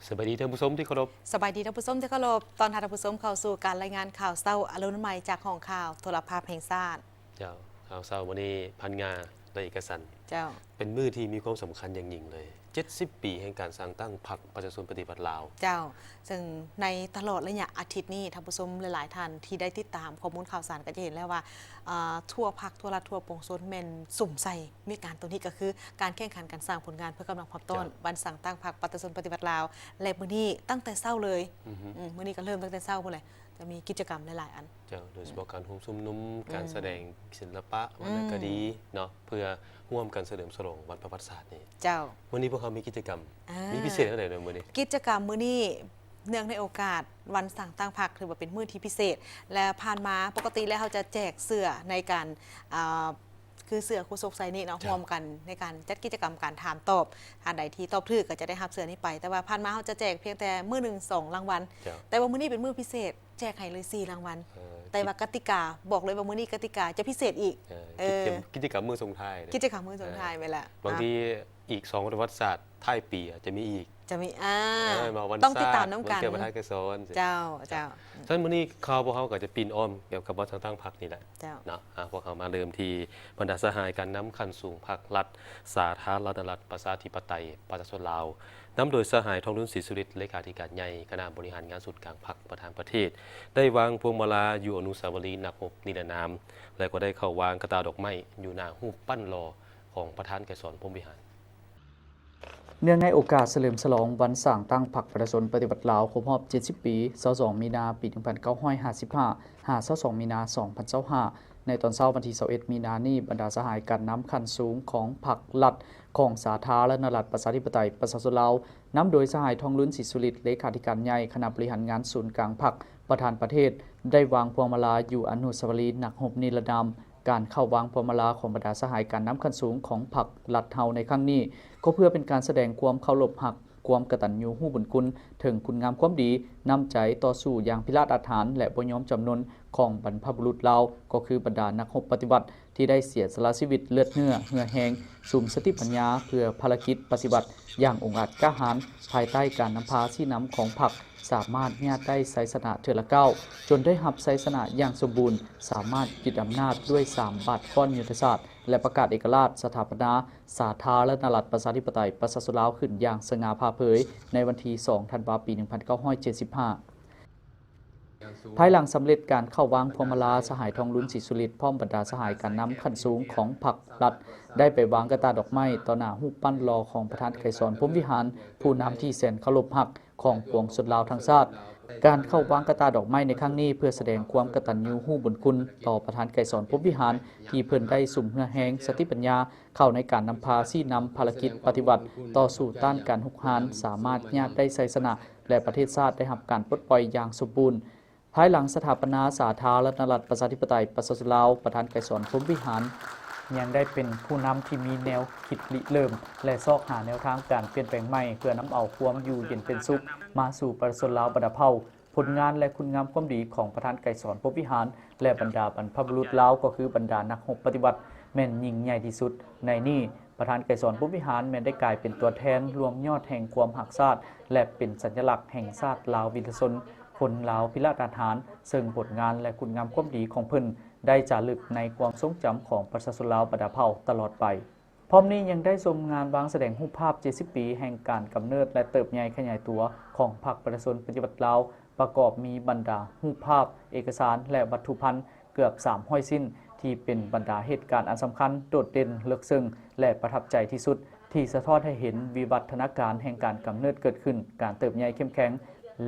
ສະບາຍດີທ່ານຜູ້ຊົມທີ່ເຄົາລົບ. ສະບາຍດີທ່ານຜູ້ຊົມທີ່ເຄົາລົບ. ຕ້ອນຮັບທ່ານຜູ້ຊົມເຂົ້າສູ່ການລາຍງານຂ່າວເຊົ້າອາລົມໃໝ່ຈາກຫ້ອງຂ່າວໂທລະພາບແຫ່ງຊາດ. ເຈົ້າ, ຂ່າວເຊົ້າມື້ນີ້ພັນງາໄດ້ເອກະສັນ. ເຈົ້າ. ເປັນມື້ທີ່ມີຄວາມສຳຄັນຢ່າງຍິ່ງເລີຍ, ເຈັດສິບປີແຫ່ງການສ້າງຕັ້ງພັກປະຊາຊົນປະຕິວັດລາວ. ເຈົ້າ, ເຊິ່ງໃນຕະຫຼອດໄລຍະອາທິດນີ້, ທ່ານຜູ້ຊົມຫຼາຍໆທ່ານທີ່ໄດ້ຕິດຕາມຂໍ້ມູນຂ່າວສານກໍຈະເຫັນແລ້ວວ່າ ອາ ທົ່ວພັກ, ທົ່ວລັດ, ທົ່ວປວງຊົນແມ່ນສຸມໃສ່ ມີການໂຕນີ້ກໍຄືການແຂ່ງຂັນການສ້າງຜົນງານເພື່ອກຳລັງພ້ອມຕ້ອນ ເຈົ້າ ວັນສ້າງຕັ້ງພັກປະຊາຊົນປະຕິວັດລາວ ແລະ ມື້ນີ້ຕັ້ງແຕ່ເຊົ້າເລີຍ. ອືຮຶ. ອືມ, ມື້ນີ້ກໍເລີ່ມຕັ້ງແຕ່ເຊົ້າພຸ້ນແຫຼະ, ຈະມີກິດຈະກຳຫຼາຍໆອັນ. ເຈົ້າ, ໂດຍສະເພາະ ອືມ ການໂຮມຊຸມນຸມ, ອືມ ການສະແດງສິລະປະ, ອືມ ວັນນະຄະດີເນາະ, ເພື່ອຮ່ວມກັນສະເຫຼີມສະຫຼອງວັນປະຫວັດສາດນີ້. ເຈົ້າ. ມື້ນີ້ພວກເຮົາມີກິດຈະກຳ, ອາ ມີພິເສດແນວໃດເນາະມື້ນີ້? ກິດຈະກຳມື້ນີ້ ເນື່ອງໃນໂອກາດວັນສ້າງຕັ້ງພັກ ຖືວ່າເປັນມື້ທີ່ພິເສດ ແລະ ຜ່ານມາປົກກະຕິແລ້ວເຮົາຈະແຈກເສື້ອໃນການ ອາ ຄືເສື້ອຄູ່ໂຊກໄຊນີ້ເນາະ, ເຈົ້າ ຮ່ວມກັນໃນການຈັດກິດຈະກຳການຖາມຕອບ, ທ່ານໃດທີ່ຕອບຖືກກໍຈະໄດ້ຮັບເສື້ອນີ້ໄປ. ແຕ່ວ່າຜ່ານມາເຮົາຈະແຈກພຽງແຕ່ມື້ໜຶ່ງສອງລາງວັນ, ເຈົ້າ ແຕ່ວ່າມື້ນີ້ເປັນມື້ພິເສດ ແຈກໃຫ້ເລີຍສີ່ລາງວັນ. ເອີ ແຕ່ວ່າ ກິດ ກະຕິກາ ບອກເລີຍວ່າມື້ນີ້ກະຕິກາຈະພິເສດອີກ. ເອີ ເອີ ກິດຈະ ກິດຈະກຳມື້ສົ່ງທ້າຍເດ້, ກິດຈະກຳມື້ສົ່ງທ້າຍ. ເອີ ແມ່ນລະ. ບາງທີ ອ່າ ອີກສອງປະຫວັດສາດທ້າຍປີອາດຈະມີອີກ. ຈະມີ ອາ ເອີ ມາວັນ ຕ້ອງຕິດຕາມນຳກັນ ວັນເກີດປະທານໄກສອນ. ເຈົ້າ, ເຈົ້າ. ເຈົ້າ. ອືມ. ຊັ້ນມື້ນີ້ຂ່າວພວກເຮົາກໍຈະປິ່ນອ້ອມກ່ຽວກັບວັນສ້າງຕັ້ງພັກນີ້ແຫຼະ. ເຈົ້າ. ເນາະ, ອາ ພວກເຮົາມາເລີ່ມທີ່ບັນດາສະຫາຍການນຳຂັ້ນສູງພັກລັດ ສາທາລະນະລັດ ປະຊາທິປະໄຕ ປະຊາຊົນລາວ, ນຳໂດຍສະຫາຍ ທອງລຸນ ສີສຸລິດ ເລຂາທິການໃຫຍ່ຄະນະບໍລິຫານງານສູນກາງພັກ ປະທານປະເທດ ໄດ້ວາງພວງມາລາຢູ່ອະນຸສາວະລີນັກຮົບນິລະນາມ ແລະ ກໍໄດ້ເຂົ້າວາງກະຕ່າດອກໄມ້ຢູ່ໜ້າຮູບປັ້ນຫຼໍ່ຂອງປະທານໄກສອນ ພົມວິຫານ. ເນື່ອງໃນໂອກາດສະເຫຼີມສະຫຼອງວັນສ້າງຕັ້ງພັກປະຊາຊົນປະຕິວັດລາວ ຄົບຮອບເຈັດສິບປີ ຊາວສອງມີນາ ປີໜຶ່ງພັນເກົ້າຮ້ອຍຫ້າສິບຫ້າ ຫາ ຊາວສອງມີນາ ສອງພັນຊາວຫ້າ ໃນຕອນເຊົ້າວັນທີຊາວເອັດມີນານີ້, ບັນດາສະຫາຍການນຳຂັ້ນສູງຂອງພັກລັດ ຂອງສາທາລະນະລັດ ປະຊາທິປະໄຕ ປະຊາຊົນລາວ, ນຳໂດຍສະຫາຍ ທອງລຸນ ສີສຸລິດ ເລຂາທິການໃຫຍ່ຄະນະບໍລິຫານງານສູນກາງພັກ ປະທານປະເທດ ໄດ້ວາງພວງມາລາຢູ່ອະນຸສາວະລີນັກຮົບນິລະນາມ. ການເຂົ້າວາງພວງມາລາຂອງບັນດາສະຫາຍການນຳຂັ້ນສູງຂອງພັກລັດເຮົາໃນຄັ້ງນີ້ ກໍເພື່ອເປັນການສະແດງຄວາມເຄົາລົບຮັກ, ຄວາມກະຕັນຍູຮູ້ບຸນຄຸນ ເຖິງຄຸນງາມຄວາມດີ, ນ້ຳໃຈຕໍ່ສູ້ຢ່າງພິລະອາດຫານ ແລະ ບໍ່ຍອມຈຳນົນຂອງບັນພະບຸລຸດລາວ, ກໍຄືບັນດານັກຮົບປະຕິວັດ ທີ່ໄດ້ເສຍສະຫຼະຊີວິດເລືອດເນື້ອເຫື່ອແຮງ, ສຸມສະຕິປັນຍາເພື່ອພາລະກິດປະຕິວັດຢ່າງອົງອາດກ້າຫານ, ພາຍໃຕ້ການນຳພາຊີ້ນຳຂອງພັກ ສາມາດຍາດໄດ້ໄຊຊະນະເທື່ອລະກ້າວ, ຈົນໄດ້ຮັບໄຊຊະນະຢ່າງສົມບູນ, ສາມາດຍຶດອຳນາດດ້ວຍສາມບາດຄ້ອນຍຸດທະສາດ ແລະ ປະກາດເອກະລາດ, ສະຖາປະນາສາທາລະນະລັດ ປະຊາທິປະໄຕ ປະຊາຊົນລາວ ຂຶ້ນຢ່າງສະຫງ່າຜ່າເຜີຍ ໃນວັນທີສອງ ທັນວາ ປີໜຶ່ງພັນເກົ້າຮ້ອຍເຈັດສິບຫ້າ. ພາຍຫຼັງສຳເລັດການເຂົ້າວາງພວງມາລາ, ສະຫາຍ ທອງລຸນ ສີສຸລິດ ພ້ອມບັນດາສະຫາຍການນຳຂັ້ນສູງຂອງພັກລັດ ໄດ້ໄປວາງກະຕ່າດອກໄມ້ຕໍ່ໜ້າຮູບປັ້ນຫຼໍ່ຂອງປະທານໄກສອນ ພົມວິຫານ, ຜູ້ນຳທີ່ແສນເຄົາລົບຮັກຂອງປວງຊົນລາວທັງຊາດ. ການເຂົ້າວາງກະຕ່າດອກໄມ້ໃນຄັ້ງນີ້ ເພື່ອສະແດງຄວາມກະຕັນຍູຮູ້ບຸນຄຸນຕໍ່ປະທານໄກສອນ ພົມວິຫານ ທີ່ເພິ່ນໄດ້ສຸມເຫື່ອແຮງ, ສະຕິປັນຍາ ເຂົ້າໃນການນຳພາຊີ້ນຳພາລະກິດປະຕິວັດ, ຕໍ່ສູ້ຕ້ານການຮຸກຮານ, ສາມາດຍາດໄດ້ໄຊຊະນະ ແລະ ປະເທດຊາດໄດ້ຮັບການປົດປ່ອຍຢ່າງສົມບູນ. ພາຍຫຼັງສະຖາປະນາສາທາລະນະລັດ ປະຊາທິປະໄຕ ປະຊາຊົນລາວ, ປະທານໄກສອນ ພົມວິຫານ ຍັງໄດ້ເປັນຜູ້ນຳທີ່ມີແນວຄິດລິເລີ່ມ ແລະ ຊອກຫາແນວທາງການປ່ຽນແປງໃໝ່ ເພື່ອນຳເອົາຄວາມຢູ່ເຢັນເປັນສຸກມາສູ່ປະຊາຊົນລາວບັນດາເຜົ່າ. ຜົນງານ ແລະ ຄຸນງາມຄວາມດີຂອງປະທານໄກສອນ ພົມວິຫານ ແລະ ບັນດາບັນພະບຸລຸດລາວ ກໍຄືບັນດານັກຮົບປະຕິວັດ ແມ່ນຍິ່ງໃຫຍ່ທີ່ສຸດ. ໃນນີ້ ປະທານໄກສອນ ພົມວິຫານ ແມ່ນໄດ້ກາຍເປັນຕົວແທນລວມຍອດແຫ່ງຄວາມຮັກຊາດ ແລະ ເປັນສັນຍະລັກແຫ່ງຊາດລາວວິລະຊົນ ຄົນລາວພິລະອາດຫານ, ເຊິ່ງຜົນງານ ແລະ ຄຸນງາມຄວາມດີຂອງເພິ່ນ ໄດ້ຈາລຶກໃນຄວາມຊົງຈຳຂອງປະຊາຊົນລາວບັນດາເຜົ່າຕະຫຼອດໄປ. ພ້ອມນີ້ຍັງໄດ້ຊົມງານວາງສະແດງຮູບພາບເຈັດສິບປີແຫ່ງການກຳເນີດ ແລະ ເຕີບໃຫຍ່ຂະຫຍາຍຕົວຂອງພັກປະຊາຊົນປະຕິວັດລາວ, ປະກອບມີບັນດາຮູບພາບ, ເອກະສານ ແລະ ວັດຖຸພັນເກືອບສາມຮ້ອຍຊິ້ນ ທີ່ເປັນບັນດາເຫດການອັນສຳຄັນ, ໂດດເດັ່ນ, ເລິກເຊິ່ງ ແລະ ປະທັບໃຈທີ່ສຸດ, ທີ່ສະທ້ອນໃຫ້ເຫັນວິວັດທະນາການແຫ່ງການກຳເນີດເກີດຂຶ້ນ, ການເຕີບໃຫຍ່ເຂັ້ມແຂງ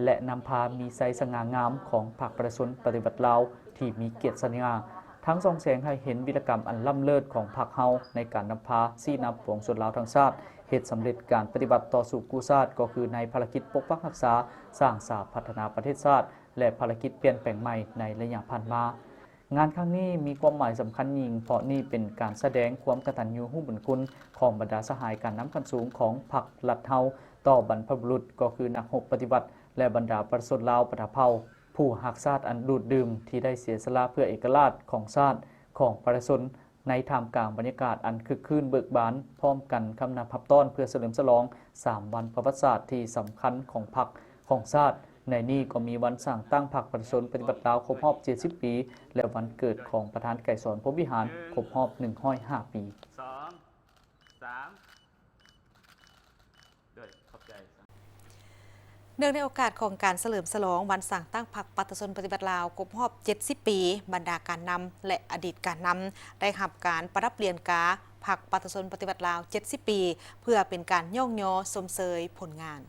ແລະ ນຳພາມີໄຊສະຫງ່າງາມຂອງພັກປະຊາຊົນປະຕິວັດລາວທີ່ມີກຽດສະຫງ່າ. ທັງສ່ອງແສງໃຫ້ເຫັນວິລະກຳອັນລ້ຳເລີດຂອງພັກເຮົາໃນການນຳພາຊີ້ນຳປວງຊົນລາວທັງຊາດ ເຮັດສຳເລັດການປະຕິບັດຕໍ່ສູ້ກູ້ຊາດ, ກໍຄືໃນພາລະກິດປົກປັກຮັກສາ, ສ້າງສາພັດທະນາປະເທດຊາດ ແລະ ພາລະກິດປ່ຽນແປງໃໝ່ໃນໄລຍະຜ່ານມາ. ງານຄັ້ງນີ້ມີຄວາມໝາຍສຳຄັນຍິ່ງ, ເພາະນີ້ເປັນການສະແດງຄວາມກະຕັນຍູຮູ້ບຸນຄຸນຂອງບັນດາສະຫາຍການນຳຂັ້ນສູງຂອງພັກລັດເຮົາຕໍ່ບັນພະບຸລຸດ, ກໍຄືນັກຮົບປະຕິວັດ ແລະ ບັນດາປະຊາຊົນລາວບັນດາເຜົ່າ ຜູ້ຮັກຊາດອັນດູດດື່ມ ທີ່ໄດ້ເສຍສະຫຼະເພື່ອເອກະລາດຂອງຊາດ, ຂອງປະຊາຊົນ ໃນທ່າມກາງບັນຍາກາດອັນຄຶກຄື້ນເບີກບານ, ພ້ອມກັນຄຳນັບຮັບຕ້ອນເພື່ອສະເຫຼີມສະຫຼອງສາມວັນປະຫວັດສາດທີ່ສຳຄັນຂອງພັກ, ຂອງຊາດ, ໃນນີ້ກໍມີວັນສ້າງຕັ້ງພັກປະຊາຊົນປະຕິວັດລາວຄົບຮອບເຈັດສິບປີ ແລະ ວັນເກີດຂອງປະທານໄກສອນ ພົມວິຫານ ຄົບຮອບໜຶ່ງຮ້ອຍຫ້າປີ. ສອງ ສາມ ໂດຍ ຂອບໃຈ. ເນື່ອງໃນໂອກາດຂອງການສະເຫຼີມສະຫຼອງວັນສ້າງຕັ້ງພັກປະຊາຊົນປະຕິວັດລາວຄົບຮອບເຈັດສິບປີ, ບັນດາການນຳ ແລະ ອະດີດການນຳ ໄດ້ຮັບການປະດັບຫຼຽນກາພັກປະຊາຊົນປະຕິວັດລາວເຈັດສິບປີ ເພື່ອເປັນການຍ້ອງຍໍຊົມເຊີຍຜົນງານ.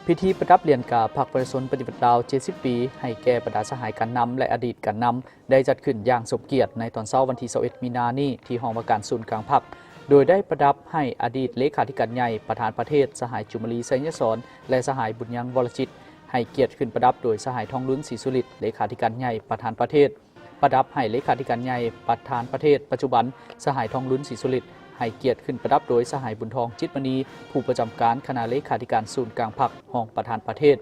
ພິທີປະດັບຫຼຽນກາພັກປະຊາຊົນປະຕິວັດລາວເຈັດສິບປີ ໃຫ້ແກ່ບັນດາສະຫາຍການນຳ ແລະ ອະດີດການນຳ ໄດ້ຈັດຂຶ້ນຢ່າງສົມກຽດໃນຕອນເຊົ້າວັນທີຊາວເອັດ ມີນານີ້ ທີ່ຫ້ອງວ່າການສູນກາງພັກ, ໂດຍໄດ້ປະດັບໃຫ້ອະດີດເລຂາທິການໃຫຍ່ ປະທານປະເທດ ສະຫາຍ ຈຸມມະລີ ໄຊຍະສອນ ແລະ ສະຫາຍ ບຸນຍັງ ວໍລະຈິດ, ໃຫ້ກຽດຂຶ້ນປະດັບໂດຍສະຫາຍ ທອງລຸນ ສີສຸລິດ ເລຂາທິການໃຫຍ່ ປະທານປະເທດ, ປະດັບໃຫ້ເລຂາທິການໃຫຍ່ ປະທານປະເທດ ປັດຈຸບັນ ສະຫາຍ ທອງລຸນ ສີສຸລິດ, ໃຫ້ກຽດຂຶ້ນປະດັບໂດຍສະຫາຍ ບຸນທອງ ຈິດມະນີ ຜູ້ປະຈຳການຄະນະເລຂາທິການສູນກາງພັກ ຮອງປະທານປະເທດ,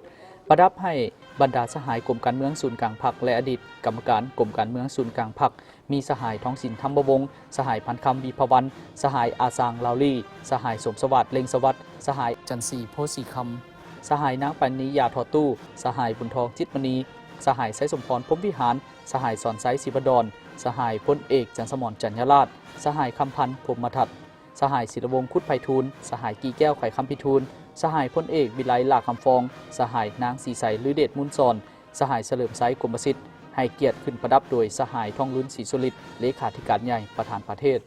ປະດັບໃຫ້ບັນດາສະຫາຍກົມການເມືອງສູນກາງພັກ ແລະ ອະດີດກຳມະການກົມການເມືອງສູນກາງພັກ, ມີສະຫາຍ ທອງສິນ ທຳມະວົງ, ສະຫາຍ ພັນຄຳ ວີພະວັນ, ສະຫາຍ ອາຊາງ ລາວລີ, ສະຫາຍ ສົມສະຫວາດ ເລັ່ງສະຫວັດ, ສະຫາຍ ຈັນສີ ໂພສີຄຳ, ສະຫາຍ ນາງ ປານີ ຢາທໍ່ຕູ້, ສະຫາຍ ບຸນທອງ ຈິດມະນີ, ສະຫາຍ ໄຊສົມພອນ ພົມວິຫານ, ສະຫາຍ ສອນໄຊ ສີພັນດອນ, ສະຫາຍ ພົນເອກ ຈັນສະໝອນ ຈັນຍາລາດ, ສະຫາຍ ຄຳພັນ ພົມມະທັດ, ສະຫາຍ ສິລະວົງ ຄຸດໄພທູນ, ສະຫາຍ ກີແກ້ວ ໄຂຄຳພິທູນ, ສະຫາຍ ພົນເອກ ວິໄລ ຫຼ້າຄຳຟອງ, ສະຫາຍ ນາງ ສີໄຊ ລືເດດມູນສອນ, ສະຫາຍ ສະເຫຼີມໄຊ ກົມປະສິດ, ໃຫ້ກຽດຂຶ້ນປະດັບໂດຍສະຫາຍ ທອງລຸນ ສີສຸລິດ ເລຂາທິການໃຫຍ່ ປະທານປະເທດ,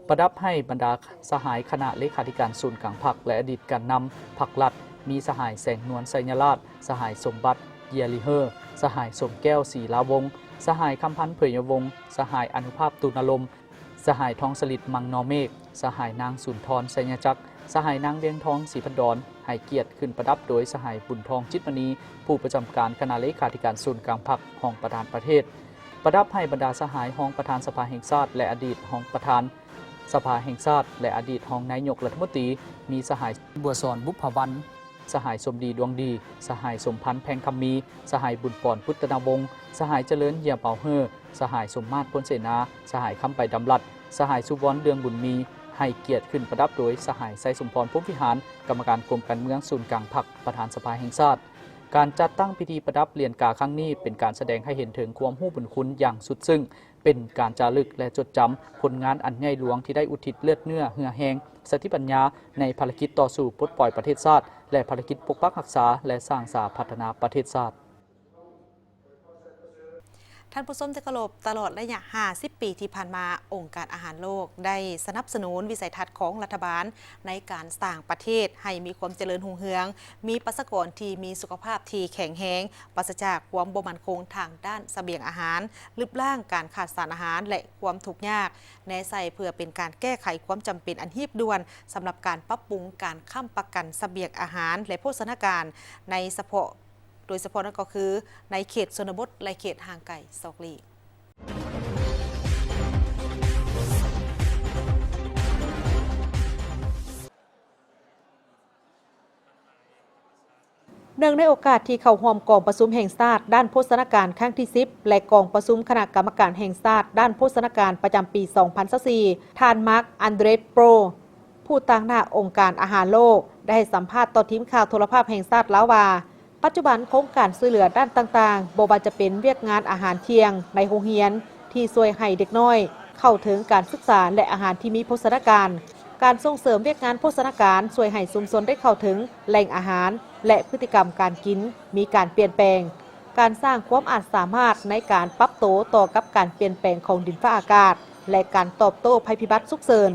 ປະດັບໃຫ້ບັນດາສະຫາຍຄະນະເລຂາທິການສູນກາງພັກ ແລະ ອະດີດການນຳພັກລັດ, ມີສະຫາຍ ແສງນວນ ໄຊຍະລາດ, ສະຫາຍ ສົມບັດ ເຢຍລີເຮີ, ສະຫາຍ ສົມແກ້ວ ສີລາວົງ, ສະຫາຍ ຄຳພັນ ເຜີຍຍະວົງ, ສະຫາຍ ອະນຸພາບ ຕຸນນະລົມ, ສະຫາຍ ທອງສະລິດ ມັງນໍເມກ, ສະຫາຍ ນາງ ສຸນທອນ ໄຊຍະຈັກ, ສະຫາຍ ນາງ ວຽງທອງ ສີພັນດອນ, ໃຫ້ກຽດຂຶ້ນປະດັບໂດຍສະຫາຍ ບຸນທອງ ຈິດມະນີ, ຜູ້ປະຈຳການຄະນະເລຂາທິການສູນກາງພັກ ຮອງປະທານປະເທດ, ປະດັບໃຫ້ບັນດາສະຫາຍຮອງປະທານສະພາແຫ່ງຊາດ ແລະ ອະດີດຮອງປະທານສະພາແຫ່ງຊາດ ແລະ ອະດີດຮອງນາຍົກລັດຖະມົນຕີ, ມີສະຫາຍ ບົວສອນ ບຸບຜາວັນ, ສະຫາຍ ສົມດີ ດວງດີ, ສະຫາຍ ສົມພັນ ແພງຄຳມີ, ສະຫາຍ ບຸນປອນ ພຸດຕະນາວົງ, ສະຫາຍ ຈະເລີນ ເຢຍເປົາເຮີ, ສະຫາຍ ສົມມາດ ພົນເສນາ, ສະຫາຍ ຄຳໄປ ດຳລັດ, ສະຫາຍ ສຸວອນ ເລື່ອງບຸນມີ, ໃຫ້ກຽດຂຶ້ນປະດັບໂດຍສະຫາຍ ໄຊສົມພອນ ພົມວິຫານ, ກຳມະການກົມການເມືອງສູນກາງພັກ, ປະທານສະພາແຫ່ງຊາດ. ການຈັດຕັ້ງພິທີປະດັບຫຼຽນກາຄັ້ງນີ້ ເປັນການສະແດງໃຫ້ເຫັນເຖິງຄວາມຮູ້ບຸນຄຸນຢ່າງສຸດຊຶ້ງ, ເປັນການຈາລຶກ ແລະ ຈົດຈຳຜົນງານອັນໃຫຍ່ຫຼວງທີ່ໄດ້ອຸທິດເລືອດເນື້ອເຫື່ອແຮງ, ສະຕິປັນຍາໃນພາລະກິດຕໍ່ສູ້ປົດປ່ອຍປະເທດຊາດ ແລະ ພາລະກິດປົກປັກຮັກສາ ແລະ ສ້າງສາພັດທະນາປະເທດຊາດ. ທ່ານຜູ້ຊົມທີ່ເຄົາລົບ, ຕະຫຼອດໄລຍະຫ້າສິບປີທີ່ຜ່ານມາ, ອົງການອາຫານໂລກໄດ້ສະໜັບສະໜູນວິໄສທັດຂອງລັດຖະບານໃນການສ້າງປະເທດໃຫ້ມີຄວາມຈະເລີນຮຸ່ງເຮືອງ, ມີປະຊາກອນທີ່ມີສຸຂະພາບທີ່ແຂງແຮງ, ປາສະຈາກຄວາມບໍ່ໝັ້ນຄົງທາງດ້ານສະບຽງອາຫານ, ລຶບລ້າງການຂາດສານອາຫານ ແລະ ຄວາມທຸກຍາກ, ແນໃສ່ເພື່ອເປັນການແກ້ໄຂຄວາມຈຳເປັນອັນຮີບດ່ວນສຳລັບການປັບປຸງການຄ້ຳປະກັນສະບຽງອາຫານ ແລະ ໂພຊະນາການໃນສະເພາະ ໂດຍສະເພາະນັ້ນກໍຄືໃນເຂດຊົນນະບົດ ແລະ ເຂດຫ່າງໄກສອກຫຼີກ. ເນື່ອງໃນໂອກາດທີ່ເຂົ້າຮ່ວມກອງປະຊຸມແຫ່ງຊາດດ້ານໂພຊະນາການຄັ້ງທີສິບ ແລະ ກອງປະຊຸມຄະນະກຳມະການແຫ່ງຊາດດ້ານໂພຊະນາການປະຈຳປີສອງພັນຊາວສີ່ ທ່ານ ມາກ ອັນເດຣສ ໂປຣ ຜູ້ຕາງໜ້າອົງການອາຫານໂລກ ໄດ້ໃຫ້ສຳພາດຕໍ່ທີມຂ່າວໂທລະພາບແຫ່ງຊາດລາວວ່າ, ປັດຈຸບັນໂຄງການຊ່ວຍເຫຼືອດ້ານຕ່າງໆ, ບໍ່ວ່າຈະເປັນວຽກງານອາຫານທ່ຽງໃນໂຮງຮຽນທີ່ຊ່ວຍໃຫ້ເດັກນ້ອຍເຂົ້າເຖິງການສຶກສາ ແລະ ອາຫານທີ່ມີໂພຊະນາການ, ການສົ່ງເສີມວຽກງານໂພຊະນາການຊ່ວຍໃຫ້ຊຸມຊົນໄດ້ເຂົ້າເຖິງແຫຼ່ງອາຫານ ແລະ ພຶດຕິກຳການກິນມີການປ່ຽນແປງ, ການສ້າງຄວາມອາດສາມາດໃນການປັບໂຕຕໍ່ກັບການປ່ຽນແປງຂອງດິນຟ້າອາກາດ ແລະ ການຕອບໂຕ້ໄພພິບັດສຸກເສີນ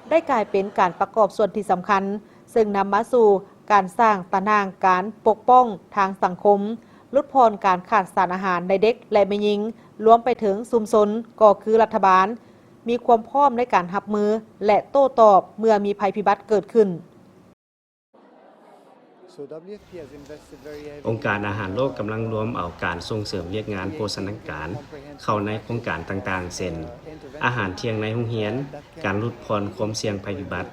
ໄດ້ກາຍເປັນການປະກອບສ່ວນທີ່ສຳຄັນ ເຊິ່ງນຳມາສູ່ການສ້າງຕາໜ່າງການປົກປ້ອງທາງສັງຄົມ, ຫຼຸດຜ່ອນການຂາດສານອາຫານໃນເດັກ ແລະ ແມ່ຍິງ, ລວມໄປເຖິງຊຸມຊົນ ກໍຄືລັດຖະບານ ມີຄວາມພ້ອມໃນການຮັບມື ແລະ ໂຕ້ຕອບເມື່ອມີໄພພິບັດເກີດຂຶ້ນ. ອົງການອາຫານໂລກກຳລັງລວມເອົາການສົ່ງເສີມວຽກງານໂພຊະນາການເຂົ້າໃນໂຄງການຕ່າງໆ ເຊັ່ນ ອາຫານທ່ຽງໃນໂຮງຮຽນ, ການຫຼຸດຜ່ອນຄວາມສ່ຽງໄພພິບັດ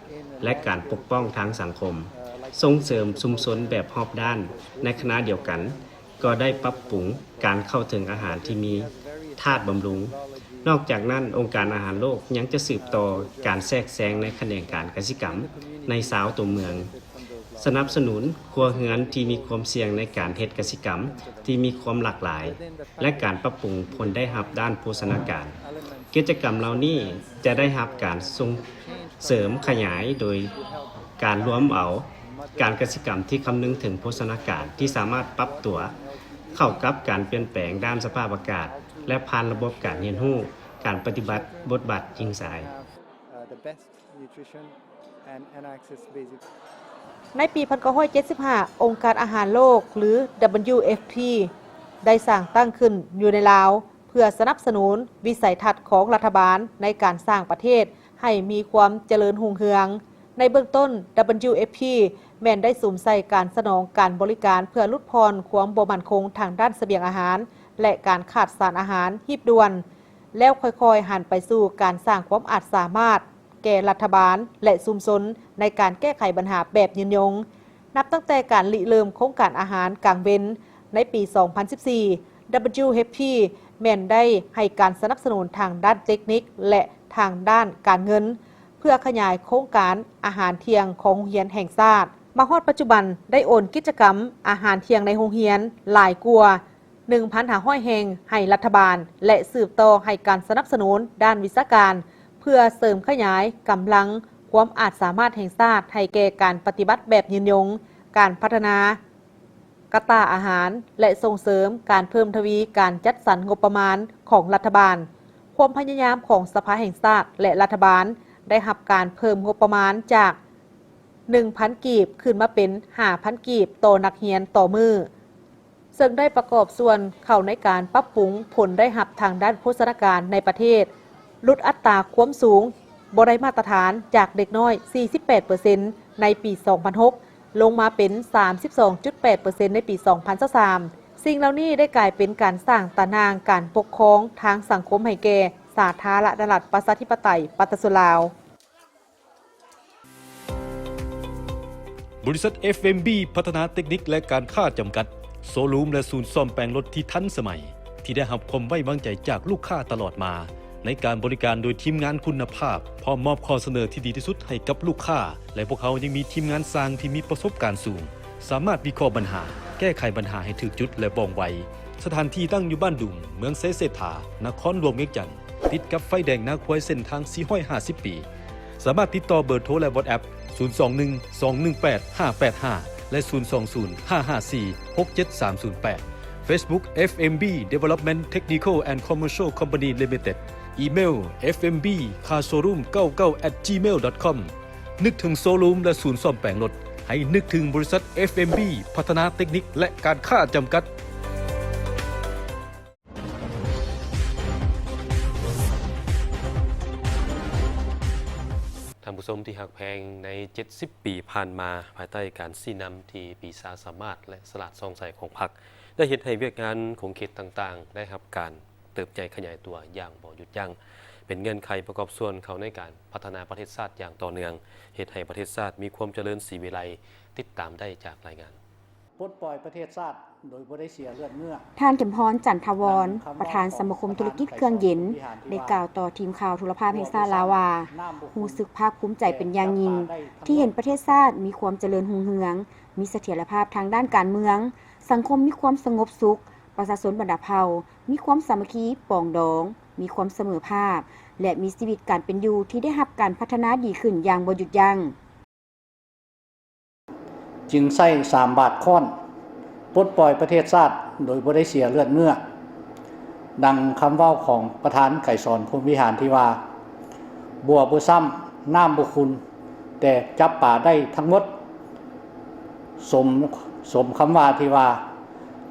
ແລະ ການປົກປ້ອງທາງສັງຄົມ, ສົ່ງເສີມຊຸມຊົນແບບຮອບດ້ານ. ໃນຂະນະດຽວກັນ, ກໍໄດ້ປັບປຸງການເຂົ້າເຖິງອາຫານທີ່ມີທາດບຳລຸງ. ນອກຈາກນັ້ນ, ອົງການອາຫານໂລກຍັງຈະສືບຕໍ່ການແຊກແຊງໃນຂະແໜງການກະສິກຳໃນຊາວຕົວເມືອງ, ສະໜັບສະໜູນຄົວເຮືອນທີ່ມີຄວາມສ່ຽງໃນການເຮັດກະສິກຳທີ່ມີຄວາມຫຼາກຫຼາຍ ແລະ ການປັບປຸງຜົນໄດ້ຮັບດ້ານໂພຊະນາການ. ກິດຈະກຳເຫຼົ່ານີ້ຈະໄດ້ຮັບການສົ່ງເສີມຂະຫຍາຍໂດຍການລວມເອົາການກະສິກຳທີ່ຄຳນຶງເຖິງໂພຊະນາການທີ່ສາມາດປັບຕົວເຂົ້າກັບການປ່ຽນແປງດ້ານສະພາບອາກາດ ແລະ ຜ່ານລະບົບການຮຽນຮູ້, ການປະຕິບັດບົດບາດຍິງຊາຍ.ໃນປີພັນເກົ້າຮ້ອຍເຈັດສິບຫ້າ ອົງການອາຫານໂລກ ຫຼື WFP ໄດ້ສ້າງຕັ້ງຂຶ້ນຢູ່ໃນລາວ ເພື່ອສະໜັບສະໜູນວິໄສທັດຂອງລັດຖະບານໃນການສ້າງປະເທດໃຫ້ມີຄວາມຈະເລີນຮຸ່ງເຮືອງ. ໃນເບື້ອງຕົ້ນ, WFP ແມ່ນໄດ້ສຸມໃສ່ການສະໜອງການບໍລິການເພື່ອຫຼຸດຜ່ອນຄວາມບໍ່ໝັ້ນຄົງທາງດ້ານສະບຽງອາຫານ ແລະ ການຂາດສານອາຫານຮີບດ່ວນ, ແລ້ວຄ່ອຍໆຫັນໄປສູ່ການສ້າງຄວາມອາດສາມາດແກ່ລັດຖະບານ ແລະ ຊຸມຊົນໃນການແກ້ໄຂບັນຫາແບບຍືນຍົງ. ນັບຕັ້ງແຕ່ການລິເລີ່ມໂຄງການອາຫານກາງເວັນໃນປີສອງພັນສິບສີ່ WFP ແມ່ນໄດ້ໃຫ້ການສະໜັບສະໜູນທາງດ້ານເຕັກນິກ ແລະ ທາງດ້ານການເງິນ ເພື່ອຂະຫຍາຍໂຄງການອາຫານທ່ຽງຂອງໂຮງຮຽນແຫ່ງຊາດ. ມາຮອດປັດຈຸບັນໄດ້ໂອນກິດຈະກຳອາຫານທ່ຽງໃນໂຮງຮຽນຫຼາຍກວ່າ ໜຶ່ງພັນຫ້າຮ້ອຍແຫ່ງໃຫ້ລັດຖະບານ ແລະ ສືບຕໍ່ໃຫ້ການສະໜັບສະໜູນດ້ານວິຊາການ ເພື່ອເສີມຂະຫຍາຍກຳລັງຄວາມອາດສາມາດແຫ່ງຊາດໃຫ້ແກ່ການປະຕິບັດແບບຍືນຍົງ, ການພັດທະນາກະຕ່າອາຫານ ແລະ ສົ່ງເສີມການເພີ່ມທະວີການຈັດສັນງົບປະມານຂອງລັດຖະບານ. ຄວາມພະຍາຍາມຂອງສະພາແຫ່ງຊາດ ແລະ ລັດຖະບານໄດ້ຮັບການເພີ່ມງົບປະມານຈາກ ໜຶ່ງພັນກີບ ຂຶ້ນມາເປັນ ຫ້າພັນກີບ ຕໍ່ນັກຮຽນຕໍ່ມື້. ເຊິ່ງໄດ້ປະກອບສ່ວນເຂົ້າໃນການປັບປຸງຜົນໄດ້ຮັບທາງດ້ານໂພຊະນາການໃນປະເທດ, ຫຼຸດອັດຕາຄວາມສູງບໍ່ໄດ້ມາດຕະຖານຈາກເດັກນ້ອຍ ສີ່ສິບແປດເປີເຊັນ ໃນປີສອງພັນຫົກ ລົງມາເປັນ ສາມສິບສອງຈຸດແປດເປີເຊັນ ໃນປີສອງພັນຊາວສາມ. ສິ່ງເຫຼົ່ານີ້ໄດ້ກາຍເປັນການສ້າງຕາໜ່າງການປົກຄອງທາງສັງຄົມໃຫ້ແກ່ສາທາລະນະລັດ ປະຊາທິປະໄຕ ປະຊາຊົນລາວ. ບໍລິສັດ ເອັຟເອັມບີ ພັດທະນາເຕັກນິກ ແລະ ການຄ້າ ຈຳກັດ, ໂຊຣູມ ແລະ ສູນສ້ອມແປງລົດທີ່ທັນສະໄໝ, ທີ່ໄດ້ຮັບຄວາມໄວ້ວາງໃຈຈາກລູກຄ້າຕະຫຼອດມາ, ໃນການບໍລິການໂດຍທີມງານຄຸນນະພາບ, ພ້ອມມອບຂໍ້ສະເໜີທີ່ດີທີ່ສຸດໃຫ້ກັບລູກຄ້າ, ແລະ ພວກເຮົາຍັງມີທີມງານຊ່າງທີ່ມີປະສົບການສູງ, ສາມາດວິເຄາະບັນຫາ, ແກ້ໄຂບັນຫາໃຫ້ຖືກຈຸດ ແລະ ວ່ອງໄວ. ສະຖານທີ່ຕັ້ງຢູ່ບ້ານດຸງ, ເມືອງໄຊເສດຖາ, ນະຄອນຫຼວງວຽງຈັນ, ຕິດກັບໄຟແດງນາຄວາຍເສັ້ນທາງສີ່ຮ້ອຍຫ້າສິບປີ. ສາມາດຕິດຕໍ່ເບີໂທ ແລະ WhatsApp ສູນສອງໜຶ່ງ ສອງໜຶ່ງແປດ ຫ້າແປດຫ້າ ແລະ ສູນສອງສູນ ຫ້າຫ້າສີ່ ຫົກເຈັດສາມສູນແປດ, Facebook ເອັຟເອັມບີ Development Technical and Commercial Company Limited, ອີເມວ ເອັຟເອັມບີ Car Showroom ເກົ້າເກົ້າ at gmail dot com. ນຶກເຖິງໂຊຣູມ ແລະ ສູນສ້ອມແປງລົດ, ໃຫ້ນຶກເຖິງບໍລິສັດ ເອັຟເອັມບີ ພັດທະນາເຕັກນິກ ແລະ ການຄ້າ ຈຳກັດ. ທ່ານຜູ້ຊົມທີ່ຮັກແພງ, ໃນເຈັດສິບປີຜ່ານມາ, ພາຍໃຕ້ການຊີ້ນຳທີ່ປີຊາສາມາດ ແລະ ສະຫຼາດສ່ອງໃສຂອງພັກ, ໄດ້ເຮັດໃຫ້ວຽກງານຂົງເຂດຕ່າງໆ ໄດ້ຮັບການເຕີບໃຫຍ່ຂະຫຍາຍຕົວຢ່າງບໍ່ຢຸດຢັ້ງ, ເປັນເງື່ອນໄຂປະກອບສ່ວນເຂົ້າໃນການພັດທະນາປະເທດຊາດຢ່າງຕໍ່ເນື່ອງ, ເຮັດໃຫ້ປະເທດຊາດມີຄວາມຈະເລີນສີວິໄລ. ຕິດຕາມໄດ້ຈາກລາຍງານ. ປົດປ່ອຍປະເທດຊາດໂດຍບໍ່ໄດ້ເສຍເລືອດເງື້ອ. ທ່ານ ເຂັມພອນ ຈັນທະວອນ ປະທານສະມາຄົມທຸລະກິດເຄື່ອງເຢັນ ໄດ້ກ່າວຕໍ່ທີມຂ່າວໂທລະພາບແຫ່ງຊາດລາວວ່າ, ຮູ້ສຶກພາກພູມໃຈເປັນຢ່າງຍິ່ງ ທີ່ເຫັນປະເທດຊາດມີຄວາມຈະເລີນຮຸ່ງເຮືອງ, ມີສະຖຽນລະພາບທາງດ້ານການເມືອງ, ສັງຄົມມີຄວາມສະຫງົບສຸກ, ປະຊາຊົນບັນດາເຜົ່າມີຄວາມສາມັກຄີປອງດອງ, ມີຄວາມສະເໝີພາບ ແລະ ມີຊີວິດການເປັນຢູ່ທີ່ໄດ້ຮັບການພັດທະນາດີຂຶ້ນຢ່າງບໍ່ຢຸດຢັ້ງ. ຈຶ່ງໃຊ້ສາມບາດຄ້ອນ ປົດປ່ອຍປະເທດຊາດໂດຍບໍ່ໄດ້ເສຍເລືອດເງື້ອ, ດັ່ງຄຳເວົ້າຂອງປະທານໄກສອນ ພົມວິຫານ ທີ່ວ່າ, ບົວບໍ່ຊ້ຳ, ນ້ຳບໍ່ຂຸ່ນ, ແຕ່ຈັບປາໄດ້ທັງໝົດ. ສົມ, ສົມຄຳວ່າທີ່ວ່າ,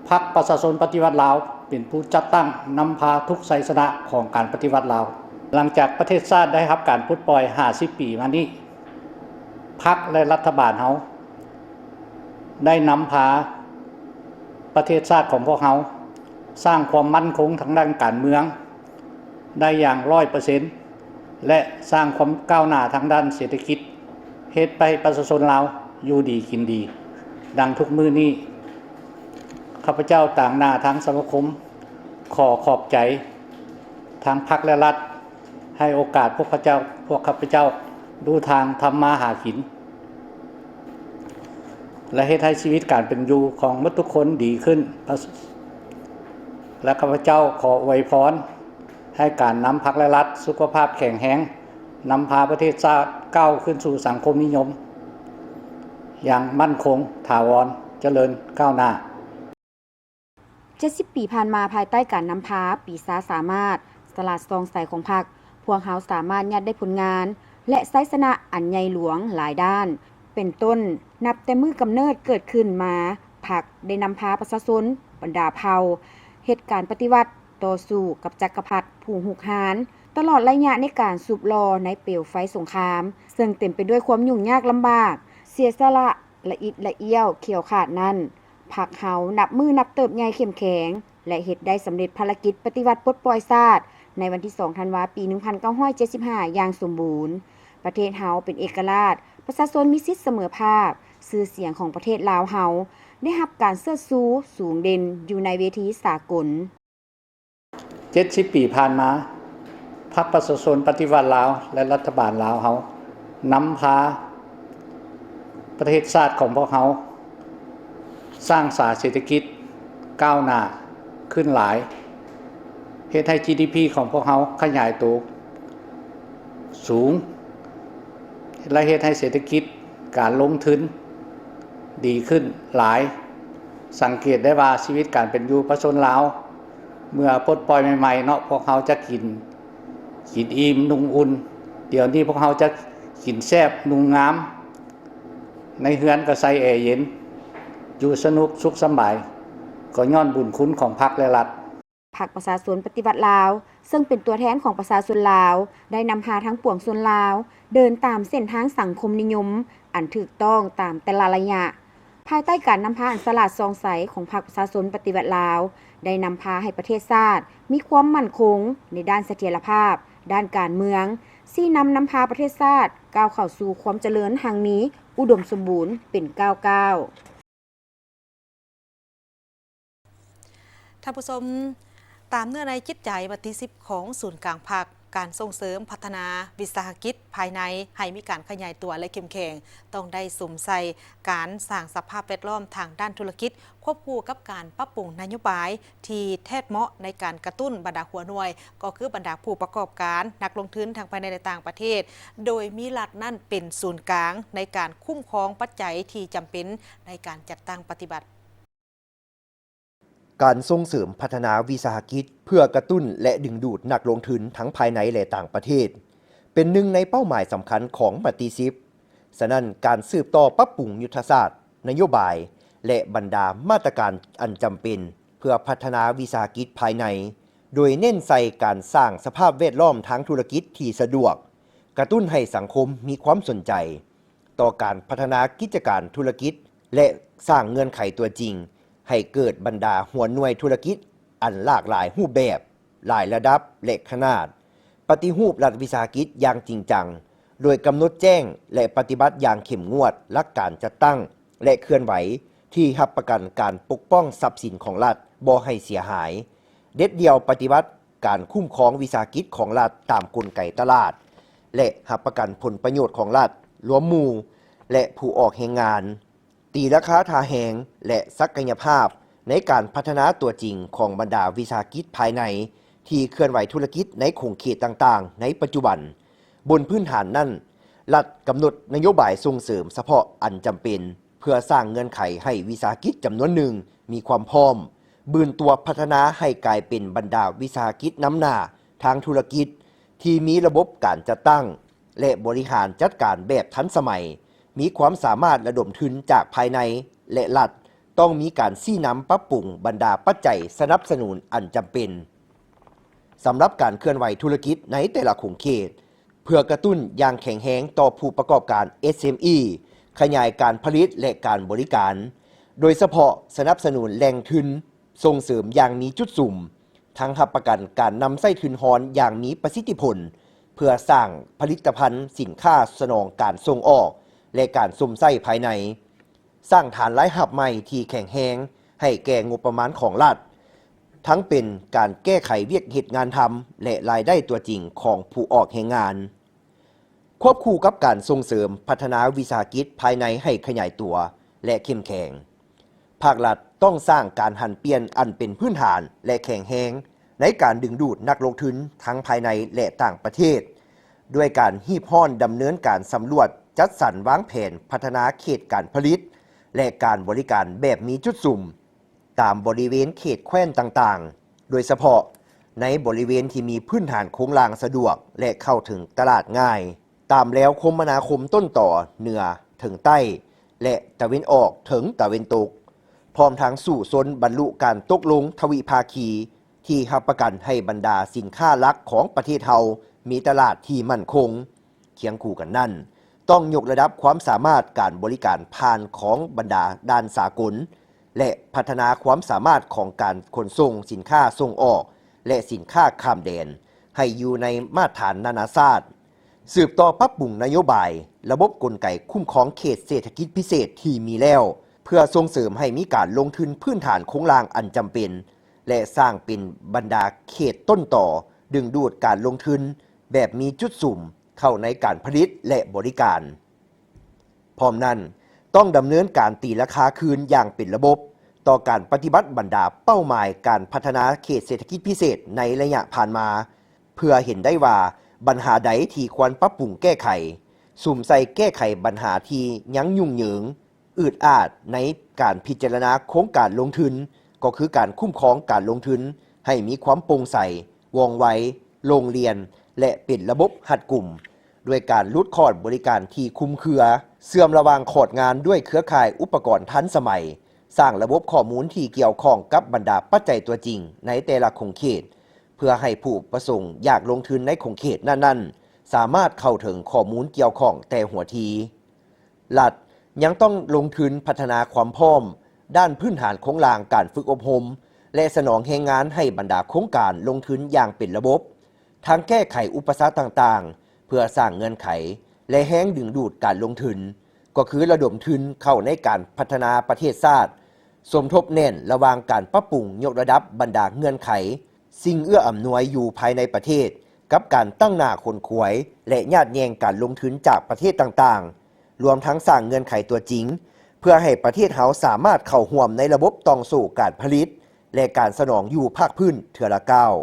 ພັກປະຊາຊົນປະຕິວັດລາວ ເປັນຜູ້ຈັດຕັ້ງນຳພາທຸກໄຊຊະນະຂອງການປະຕິວັດລາວ. ຫຼັງຈາກປະເທດຊາດໄດ້ຮັບການປົດປ່ອຍຫ້າສິບປີມານີ້, ພັກ ແລະ ລັດຖະບານເຮົາໄດ້ນຳພາປະເທດຊາດຂອງພວກເຮົາ ສ້າງຄວາມໝັ້ນຄົງທາງດ້ານການເມືອງໄດ້ຢ່າງຮ້ອຍເປີເຊັນ ແລະ ສ້າງຄວາມກ້າວໜ້າທາງດ້ານເສດຖະກິດ, ເຮັດໃຫ້ປະຊາຊົນລາວຢູ່ດີກິນດີ ດັ່ງທຸກມື້ນີ້. ຂ້າພະເຈົ້າຕາງໜ້າທາງສະມາຄົມ ຂໍຂອບໃຈທາງພັກ ແລະ ລັດ ໃຫ້ໂອກາດພວກເຂົາເຈົ້າ, ພວກຂ້າພະເຈົ້າ ດູທາງທຳມາຫາກິນ ແລະ ເຮັດໃຫ້ຊີວິດການເປັນຢູ່ຂອງໝົດທຸກຄົນດີຂຶ້ນ ແລະ ຂ້າພະເຈົ້າຂໍອວຍພອນໃຫ້ການນຳພັກ ແລະ ລັດ ສຸຂະພາບແຂງແຮງ, ນຳພາປະເທດຊາດກ້າວຂຶ້ນສູ່ສັງຄົມນິຍົມຢ່າງໝັ້ນຄົງ, ຖາວອນ, ຈະເລີນກ້າວໜ້າ. ເຈັດສິບປີຜ່ານມາ, ພາຍໃຕ້ການນຳພາປີຊາສາມາດ, ສະຫຼາດສ່ອງໃສຂອງພັກ, ພວກເຮົາສາມາດຍາດໄດ້ຜົນງານ ແລະ ໄຊຊະນະອັນໃຫຍ່ຫຼວງຫຼາຍດ້ານ. ເປັນຕົ້ນ, ນັບແຕ່ມື້ກຳເນີດເກີດຂຶ້ນມາ, ພັກໄດ້ນຳພາປະຊາຊົນບັນດາເຜົ່າ ເຮັດການປະຕິວັດ, ຕໍ່ສູ້ກັບຈັກກະພັດຜູ້ຮຸກຮານ, ຕະຫຼອດໄລຍະໃນການສູບຫຼໍ່ໃນເປວໄຟສົງຄາມ ເຊິ່ງເຕັມໄປດ້ວຍຄວາມຫຍຸ້ງຍາກລຳບາກ, ເສຍສະຫຼະ ລະອິດລະອ້ຽວຂ້ຽວຂາດນັ້ນ, ພັກເຮົານັບມື້ນັບເຕີບໃຫຍ່ເຂັ້ມແຂງ ແລະ ເຮັດໄດ້ສຳເລັດພາລະກິດປະຕິວັດປົດປ່ອຍຊາດ ໃນວັນທີສອງ ທັນວາ ປີໜຶ່ງພັນເກົ້າຮ້ອຍເຈັດສິບຫ້າ ຢ່າງສົມບູນ. ປະເທດເຮົາເປັນເອກະລາດ, ປະຊາຊົນມີສິດສະເໝີພາບ, ຊື່ສຽງຂອງປະເທດລາວເຮົາໄດ້ຮັບການເຊີດຊູສູງເດັ່ນຢູ່ໃນເວທີສາກົນ. ເຈັດສິບປີຜ່ານມາ, ພັກປະຊາຊົນປະຕິວັດລາວ ແລະ ລັດຖະບານລາວເຮົາ ນຳພາປະເທດຊາດຂອງພວກເຮົາ ສ້າງສາເສດຖະກິດກ້າວໜ້າຂຶ້ນຫຼາຍ, ເຮັດໃຫ້ ຈີດີພີ ຂອງພວກເຮົາຂະຫຍາຍໂຕສູງ ແລະ ເຮັດໃຫ້ເສດຖະກິດການລົງທຶນດີຂຶ້ນຫຼາຍ. ສັງເກດໄດ້ວ່າຊີວິດການເປັນຢູ່ປະຊາຊົນລາວ ເມື່ອປົດປ່ອຍໃໝ່ໆເນາະ, ພວກເຮົາຈະກິນ, ກິນອີ່ມ, ນຸ່ງອຸ່ນ. ດຽວນີ້ພວກເຮົາຈະກິນແຊບ, ນຸ່ງງາມ, ໃນເຮືອນກໍໃສ່ແອເຢັນ, ຢູ່ສະໜຸກສຸກສຳບາຍ, ກໍຍ້ອນບຸນຄຸນຂອງພັກ ແລະ ລັດ. ພັກປະຊາຊົນປະຕິວັດລາວ ເຊິ່ງເປັນຕົວແທນຂອງປະຊາຊົນລາວ ໄດ້ນຳພາທັງປວງຊົນລາວ ເດີນຕາມເສັ້ນທາງສັງຄົມນິຍົມອັນຖືກຕ້ອງຕາມແຕ່ລະໄລຍະ. ພາຍໃຕ້ການນຳພາອັນສະຫຼາດສ່ອງໃສຂອງພັກປະຊາຊົນປະຕິວັດລາວ ໄດ້ນຳພາໃຫ້ປະເທດຊາດມີຄວາມໝັ້ນຄົງໃນດ້ານສະຖຽນລະພາບ, ດ້ານການເມືອງ, ຊີ້ນຳນຳພາປະເທດຊາດກ້າວເຂົ້າສູ່ຄວາມຈະເລີນຮັ່ງມີ, ອຸດົມສົມບູນເປັນກ້າວໆ. ທ່ານຜູ້ຊົມ, ຕາມເນື້ອໃນຈິດໃຈວັນທີສິບຂອງສູນກາງພັກ, ການສົ່ງເສີມພັດທະນາວິສາຫະກິດພາຍໃນໃຫ້ມີການຂະຫຍາຍຕົວ ແລະ ເຂັ້ມແຂງ, ຕ້ອງໄດ້ສຸມໃສ່ການສ້າງສະພາບແວດລ້ອມທາງດ້ານທຸລະກິດ ຄວບຄູ່ກັບການປັບປຸງນະໂຍບາຍທີ່ແທດເໝາະໃນການກະຕຸ້ນບັນດາຫົວໜ່ວຍ, ກໍຄືບັນດາຜູ້ປະກອບການ, ນັກລົງທຶນທັງພາຍໃນ ແລະ ຕ່າງປະເທດ, ໂດຍມີລັດນັ້ນເປັນສູນກາງໃນການຄຸ້ມຄອງປັດໄຈທີ່ຈຳເປັນໃນການຈັດຕັ້ງປະຕິບັດ. ການສົ່ງເສີມພັດທະນາວິສາຫະກິດເພື່ອກະຕຸ້ນ ແລະ ດຶງດູດນັກລົງທຶນທັງພາຍໃນ ແລະ ຕ່າງປະເທດ ເປັນໜຶ່ງໃນເປົ້າໝາຍສຳຄັນຂອງມະຕິສິບ. ສະນັ້ນ, ການສືບຕໍ່ປັບປຸງຍຸດທະສາດ, ນະໂຍບາຍ ແລະ ບັນດາມາດຕະການອັນຈຳເປັນເພື່ອພັດທະນາວິສາຫະກິດພາຍໃນ, ໂດຍເນັ້ນໃສ່ການສ້າງສະພາບແວດລ້ອມທາງທຸລະກິດທີ່ສະດວກ, ກະຕຸ້ນໃຫ້ສັງຄົມມີຄວາມສົນໃຈ ຕໍ່ການພັດທະນາກິດຈະການທຸລະກິດ ແລະ ສ້າງເງື່ອນໄຂຕົວຈິງໃຫ້ເກີດບັນດາຫົວໜ່ວຍທຸລະກິດອັນຫຼາກຫຼາຍຮູບແບບ, ຫຼາຍລະດັບ ແລະ ຂະໜາດ, ປະຕິຮູບລັດວິສາຫະກິດຢ່າງຈິງຈັງ ໂດຍກຳນົດແຈ້ງ ແລະ ປະຕິບັດຢ່າງເຂັ້ມງວດຫຼັກການຈັດຕັ້ງ ແລະ ເຄື່ອນໄຫວທີ່ຮັບປະກັນການປົກປ້ອງຊັບສິນຂອງລັດບໍ່ໃຫ້ເສຍຫາຍ, ເດັດດ່ຽວປະຕິບັດ ການຄຸ້ມຄອງວິສາຫະກິດຂອງລັດຕາມກົນໄກຕະຫຼາດ ແລະ ຮັບປະກັນຜົນປະໂຫຍດຂອງລັດ, ລວມໝູ່ ແລະ ຜູ້ອອກແຮງງານ, ຕີລາຄາທ່າແຮງ ແລະ ສັກກະຍະພາບໃນການພັດທະນາຕົວຈິງຂອງບັນດາວິສາຫະກິດພາຍໃນທີ່ເຄື່ອນໄຫວທຸລະກິດໃນຂົງເຂດຕ່າງໆໃນປັດຈຸບັນ. ບົນພື້ນຖານນັ້ນ, ລັດກຳນົດນະໂຍບາຍສົ່ງເສີມສະເພາະອັນຈຳເປັນ ເພື່ອສ້າງເງື່ອນໄຂໃຫ້ວິສາຫະກິດຈຳນວນໜຶ່ງມີຄວາມພ້ອມ ບືນຕົວພັດທະນາໃຫ້ກາຍເປັນບັນດາວິສາຫະກິດນຳໜ້າທາງທຸລະກິດ ທີ່ມີລະບົບການຈັດຕັ້ງ ແລະ ບໍລິຫານຈັດການແບບທັນສະໄໝ, ມີຄວາມສາມາດລະດົມທຶນຈາກພາຍໃນ ແລະ ລັດຕ້ອງມີການຊີ້ນຳປັບປຸງບັນດາປັດໄຈສະໜັບສະໜູນອັນຈຳເປັນ ສຳລັບການເຄື່ອນໄຫວທຸລະກິດໃນແຕ່ລະຂົງເຂດ ເພື່ອກະຕຸ້ນຢ່າງແຂງແຮງຕໍ່ຜູ້ປະກອບການ ເອສເອັມອີ ຂະຫຍາຍການຜະລິດ ແລະ ການບໍລິການ, ໂດຍສະເພາະສະໜັບສະໜູນແຫຼ່ງທຶນ, ສົ່ງເສີມຢ່າງມີຈຸດສຸມ, ທັງຮັບປະກັນການນຳໃຊ້ທຶນຮອນຢ່າງມີປະສິດທິຜົນ ເພື່ອສ້າງຜະລິດຕະພັນສິນຄ້າສະໜອງການສົ່ງອອກ ແລະ ການຊົມໃຊ້ພາຍໃນ. ສ້າງຖານລາຍຮັບໃໝ່ທີ່ແຂງແຮງ ໃຫ້ແກ່ງົບປະມານຂອງລັດ, ທັງເປັນການແກ້ໄຂວຽກເຮັດງານທຳ ແລະ ລາຍໄດ້ຕົວຈິງຂອງຜູ້ອອກແຮງງານ. ຄວບຄູ່ກັບການສົ່ງເສີມພັດທະນາວິສາຫະກິດພາຍໃນໃຫ້ຂະຫຍາຍຕົວ ແລະ ເຂັ້ມແຂງ, ພາກລັດຕ້ອງສ້າງການຫັນປ່ຽນອັນເປັນພື້ນຖານ ແລະ ແຂງແຮງໃນການດຶງດູດນັກລົງທຶນທັງພາຍໃນ ແລະ ຕ່າງປະເທດ, ດ້ວຍການຮີບຮ້ອນດຳເນີນການສຳຫຼວດ, ຈັດສັນວາງແຜນພັດທະນາເຂດການຜະລິດ ແລະ ການບໍລິການແບບມີຈຸດສຸມ ຕາມບໍລິເວນເຂດແຂວນຕ່າງໆ, ໂດຍສະເພາະໃນບໍລິເວນທີ່ມີພື້ນຖານໂຄງລ່າງສະດວກ ແລະ ເຂົ້າເຖິງຕະຫຼາດງ່າຍ, ຕາມແລວຄົມມະນາຄົມຕົ້ນຕໍເໜືອເຖິງໃຕ້ ແລະ ຕາເວັນອອກເຖິງຕາເວັນຕົກ, ພ້ອມທັງສູ້ຊົນບັນລຸການຕົກລົງທະວິພາຄີທີ່ຮັບປະກັນໃຫ້ບັນດາສິນຄ້າຫຼັກຂອງປະເທດເຮົາມີຕະຫຼາດທີ່ໝັ້ນຄົງ. ຄຽງຄູ່ກັນນັ້ນ, ຕ້ອງຍົກລະດັບຄວາມສາມາດການບໍລິການຜ່ານຂອງບັນດາດ່ານສາກົນ ແລະ ພັດທະນາຄວາມສາມາດຂອງການຂົນສົ່ງສິນຄ້າສົ່ງອອກ ແລະ ສິນຄ້າຂ້າມແດນ ໃຫ້ຢູ່ໃນມາດຖານນານາຊາດ, ສືບຕໍ່ປັບປຸງນະໂຍບາຍ, ລະບົບກົນໄກຄຸ້ມຄອງເຂດເສດຖະກິດພິເສດທີ່ມີແລ້ວ, ເພື່ອສົ່ງເສີມໃຫ້ມີການລົງທຶນພື້ນຖານໂຄງລ່າງອັນຈຳເປັນ ແລະ ສ້າງເປັນບັນດາເຂດຕົ້ນຕໍ ດຶງດູດການລົງທຶນແບບມີຈຸດສຸມ ເຂົ້າໃນການຜະລິດ ແລະ ບໍລິການ. ພ້ອມນັ້ນ, ຕ້ອງດຳເນີນການຕີລາຄາຄືນຢ່າງເປັນລະບົບ ຕໍ່ການປະຕິບັດບັນດາເປົ້າໝາຍການພັດທະນາເຂດເສດຖະກິດພິເສດໃນໄລຍະຜ່ານມາ, ເພື່ອເຫັນໄດ້ວ່າບັນຫາໃດທີ່ຄວນປັບປຸງແກ້ໄຂ, ສຸມໃສ່ແກ້ໄຂບັນຫາທີ່ຍັງຫຍຸ້ງເຫຍີງ, ອືດອາດໃນການພິຈາລະນາໂຄງການລົງທຶນ, ກໍຄືການຄຸ້ມຄອງການລົງທຶນໃຫ້ມີຄວາມໂປ່ງໃສ, ວ່ອງໄວ, ໂລ່ງລ່ຽນ ແລະ ເປັນລະບົບຮັດກຸມ, ດ້ວຍການຫຼຸດຂອດບໍລິການທີ່ຄຸມເຄືອ, ເຊື່ອມລະຫວ່າງຂອດງານດ້ວຍເຄືອຂ່າຍອຸປະກອນທັນສະໄໝ, ສ້າງລະບົບຂໍ້ມູນທີ່ກ່ຽວຂ້ອງກັບບັນດາປັດໄຈຕົວຈິງໃນແຕ່ລະຂົງເຂດ, ເພື່ອໃຫ້ຜູ້ປະສົງຢາກລົງທຶນໃນຂົງເຂດນັ້ນໆ ສາມາດເຂົ້າເຖິງຂໍ້ມູນກ່ຽວຂ້ອງແຕ່ຫົວທີ. ລັດຍັງຕ້ອງລົງທຶນພັດທະນາຄວາມພ້ອມດ້ານພື້ນຖານໂຄງລ່າງການຝຶກອົບຮົມ ແລະ ສະໜອງແຮງງານໃຫ້ບັນດາໂຄງການລົງທຶນຢ່າງເປັນລະບົບ, ທັງແກ້ໄຂອຸປະສັກຕ່າງໆ ເພື່ອສ້າງເງື່ອນໄຂ ແລະ ແຮງດຶງດູດການລົງທຶນ, ກໍຄືລະດົມທຶນເຂົ້າໃນການພັດທະນາປະເທດຊາດ, ສົມທົບແໜ້ນລະຫວ່າງການປັບປຸງຍົກລະດັບບັນດາເງື່ອນໄຂ, ສິ່ງເອື້ອອຳນວຍຢູ່ພາຍໃນປະເທດ ກັບການຕັ້ງໜ້າຂົນຂວາຍ ແລະ ຍາດແຍ່ງການລົງທຶນຈາກປະເທດຕ່າງໆ, ລວມທັງສ້າງເງື່ອນໄຂຕົວຈິງ ເພື່ອໃຫ້ປະເທດເຮົາສາມາດເຂົ້າຮ່ວມໃນລະບົບຕ່ອງໂສ້ການຜະລິດ ແລະ ການສະໜອງຢູ່ພາກພື້ນເທື່ອລະກ້າວ.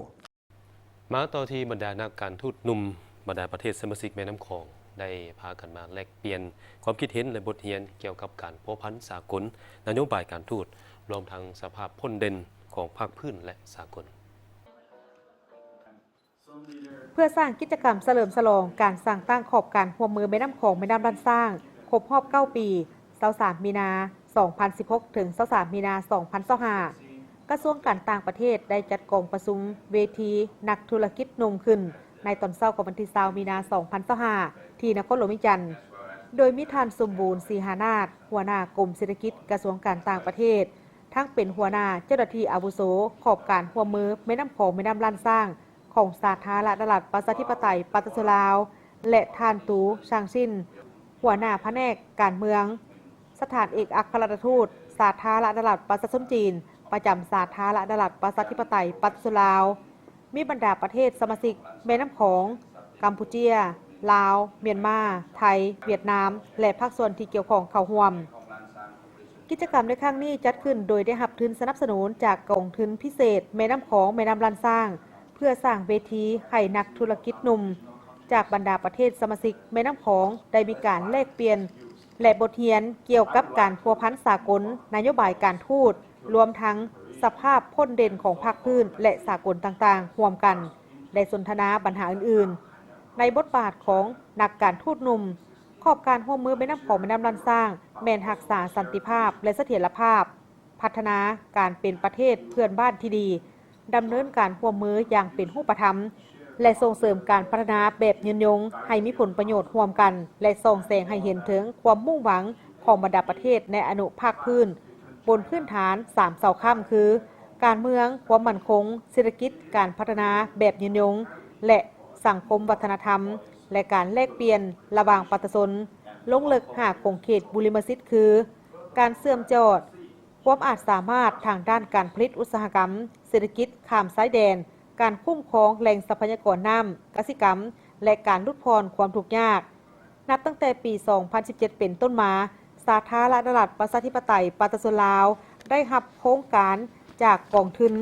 ມາຕໍ່ທີ່ບັນດານັກການທູດໜຸ່ມ ບັນດາປະເທດສະມາຊິກແມ່ນ້ຳຂອງ ໄດ້ພາກັນມາແລກປ່ຽນຄວາມຄິດເຫັນ ແລະ ບົດຮຽນກ່ຽວກັບການພົວພັນສາກົນ, ນະໂຍບາຍການທູດ, ລວມທັງສະພາບພົ້ນເດັ່ນຂອງພາກພື້ນ ແລະ ສາກົນ. ເພື່ອສ້າງກິດຈະກຳສະເຫຼີມສະຫຼອງການສ້າງຕັ້ງຂອບການຮ່ວມມືແມ່ນ້ຳຂອງ ແມ່ນ້ຳລ້ານຊ້າງ ຄົບຮອບເກົ້າປີ, ຊາວສາມມີນາ ສອງພັນສິບຫົກ ເຖິງ ຊາວສາມມີນາ ສອງພັນຊາວຫ້າ ກະຊວງການຕ່າງປະເທດໄດ້ຈັດກອງປະຊຸມເວທີນັກທຸລະກິດໜຸ່ມຂຶ້ນໃນຕອນເຊົ້າຂອງວັນທີຊາວ ມີນາ ສອງພັນຊາວຫ້າ ທີ່ນະຄອນຫຼວງວຽງຈັນ, ໂດຍມີທ່ານ ສົມບູນ ສີຫານາດ ຫົວໜ້າກົມເສດຖະກິດ ກະຊວງການຕ່າງປະເທດ, ທັງເປັນຫົວໜ້າເຈົ້າໜ້າທີ່ອາວຸໂສຂອບການຮ່ວມມືແມ່ນ້ຳຂອງ ແມ່ນ້ຳລ້ານຊ້າງ ຂອງສາທາລະນະລັດປະຊາທິປະໄຕປະຊາຊົນລາວ ແລະ ທ່ານ ຕູ ຊາງຊິນ ຫົວໜ້າພະແນກການເມືອງ, ສະຖານເອກອັກຄະລັດຖະທູດສາທາລະນະລັດປະຊາຊົນຈີນ ປະຈຳສາທາລະນະລັດປະຊາທິປະໄຕປະຊາຊົນລາວ, ມີບັນດາປະເທດສະມາຊິກແມ່ນ້ຳຂອງ ກຳປູເຈຍ, ລາວ, ມຽນມາ, ໄທ, ຫວຽດນາມ ແລະ ພາກສ່ວນທີ່ກ່ຽວຂ້ອງເຂົ້າຮ່ວມ. ກິດຈະກຳໃນຄັ້ງນີ້ຈັດຂຶ້ນໂດຍໄດ້ຮັບທຶນສະໜັບສະໜູນຈາກກອງທຶນພິເສດແມ່ນ້ຳຂອງ ແມ່ນ້ຳລ້ານຊ້າງ ເພື່ອສ້າງເວທີໃຫ້ນັກທຸລະກິດໜຸ່ມຈາກບັນດາປະເທດສະມາຊິກແມ່ນ້ຳຂອງໄດ້ມີການແລກປ່ຽນ ແລະ ບົດຮຽນກ່ຽວກັບການພົວພັນສາກົນ, ນະໂຍບາຍການທູດ, ລວມທັງສະພາບພົ້ນເດັ່ນຂອງພາກພື້ນ ແລະ ສາກົນຕ່າງໆ ຮ່ວມກັນ ໄດ້ສົນທະນາບັນຫາອື່ນໆ. ໃນບົດບາດຂອງນັກການທູດໜຸ່ມ, ຂອບການຮ່ວມມືແມ່ນ້ຳຂອງ ແມ່ນ້ຳລ້ານຊ້າງ ແມ່ນຮັກສາສັນຕິພາບ ແລະ ສະຖຽນລະພາບ, ພັດທະນາການເປັນປະເທດເພື່ອນບ້ານທີ່ດີ, ດຳເນີນການຮ່ວມມືຢ່າງເປັນຮູບປະທຳ ແລະ ສົ່ງເສີມການພັດທະນາແບບຍືນຍົງໃຫ້ມີຜົນປະໂຫຍດຮ່ວມກັນ ແລະ ສ່ອງແສງໃຫ້ເຫັນເຖິງຄວາມມຸ່ງຫວັງຂອງບັນດາປະເທດໃນອະນຸພາກພື້ນ ບົນພື້ນຖານສາມເສົາຄ້ຳຄື ການເມືອງ, ຄວາມໝັ້ນຄົງ, ເສດຖະກິດ, ການພັດທະນາແບບຍືນຍົງ ແລະ ສັງຄົມວັດທະນະທຳ ແລະ ການແລກປ່ຽນລະຫວ່າງປະຊາຊົນ ລົງເລິກຫ້າຂົງເຂດບຸລິມະສິດຄື ການເຊື່ອມຈອດ, ຄວາມອາດສາມາດທາງດ້ານການຜະລິດອຸດສາຫະກຳ, ເສດຖະກິດຂ້າມຊາຍແດນ, ການຄຸ້ມຄອງແຫຼ່ງຊັບພະຍາກອນນ້ຳ, ກະສິກຳ ແລະ ການຫຼຸດຜ່ອນຄວາມທຸກຍາກ. ນັບຕັ້ງແຕ່ປີສອງພັນສິບເຈັດເປັນຕົ້ນມາ, ສາທາລະນະລັດປະຊາທິປະໄຕປະຊາຊົນລາວ ໄດ້ຮັບໂຄງການຈາກກອງທຶນ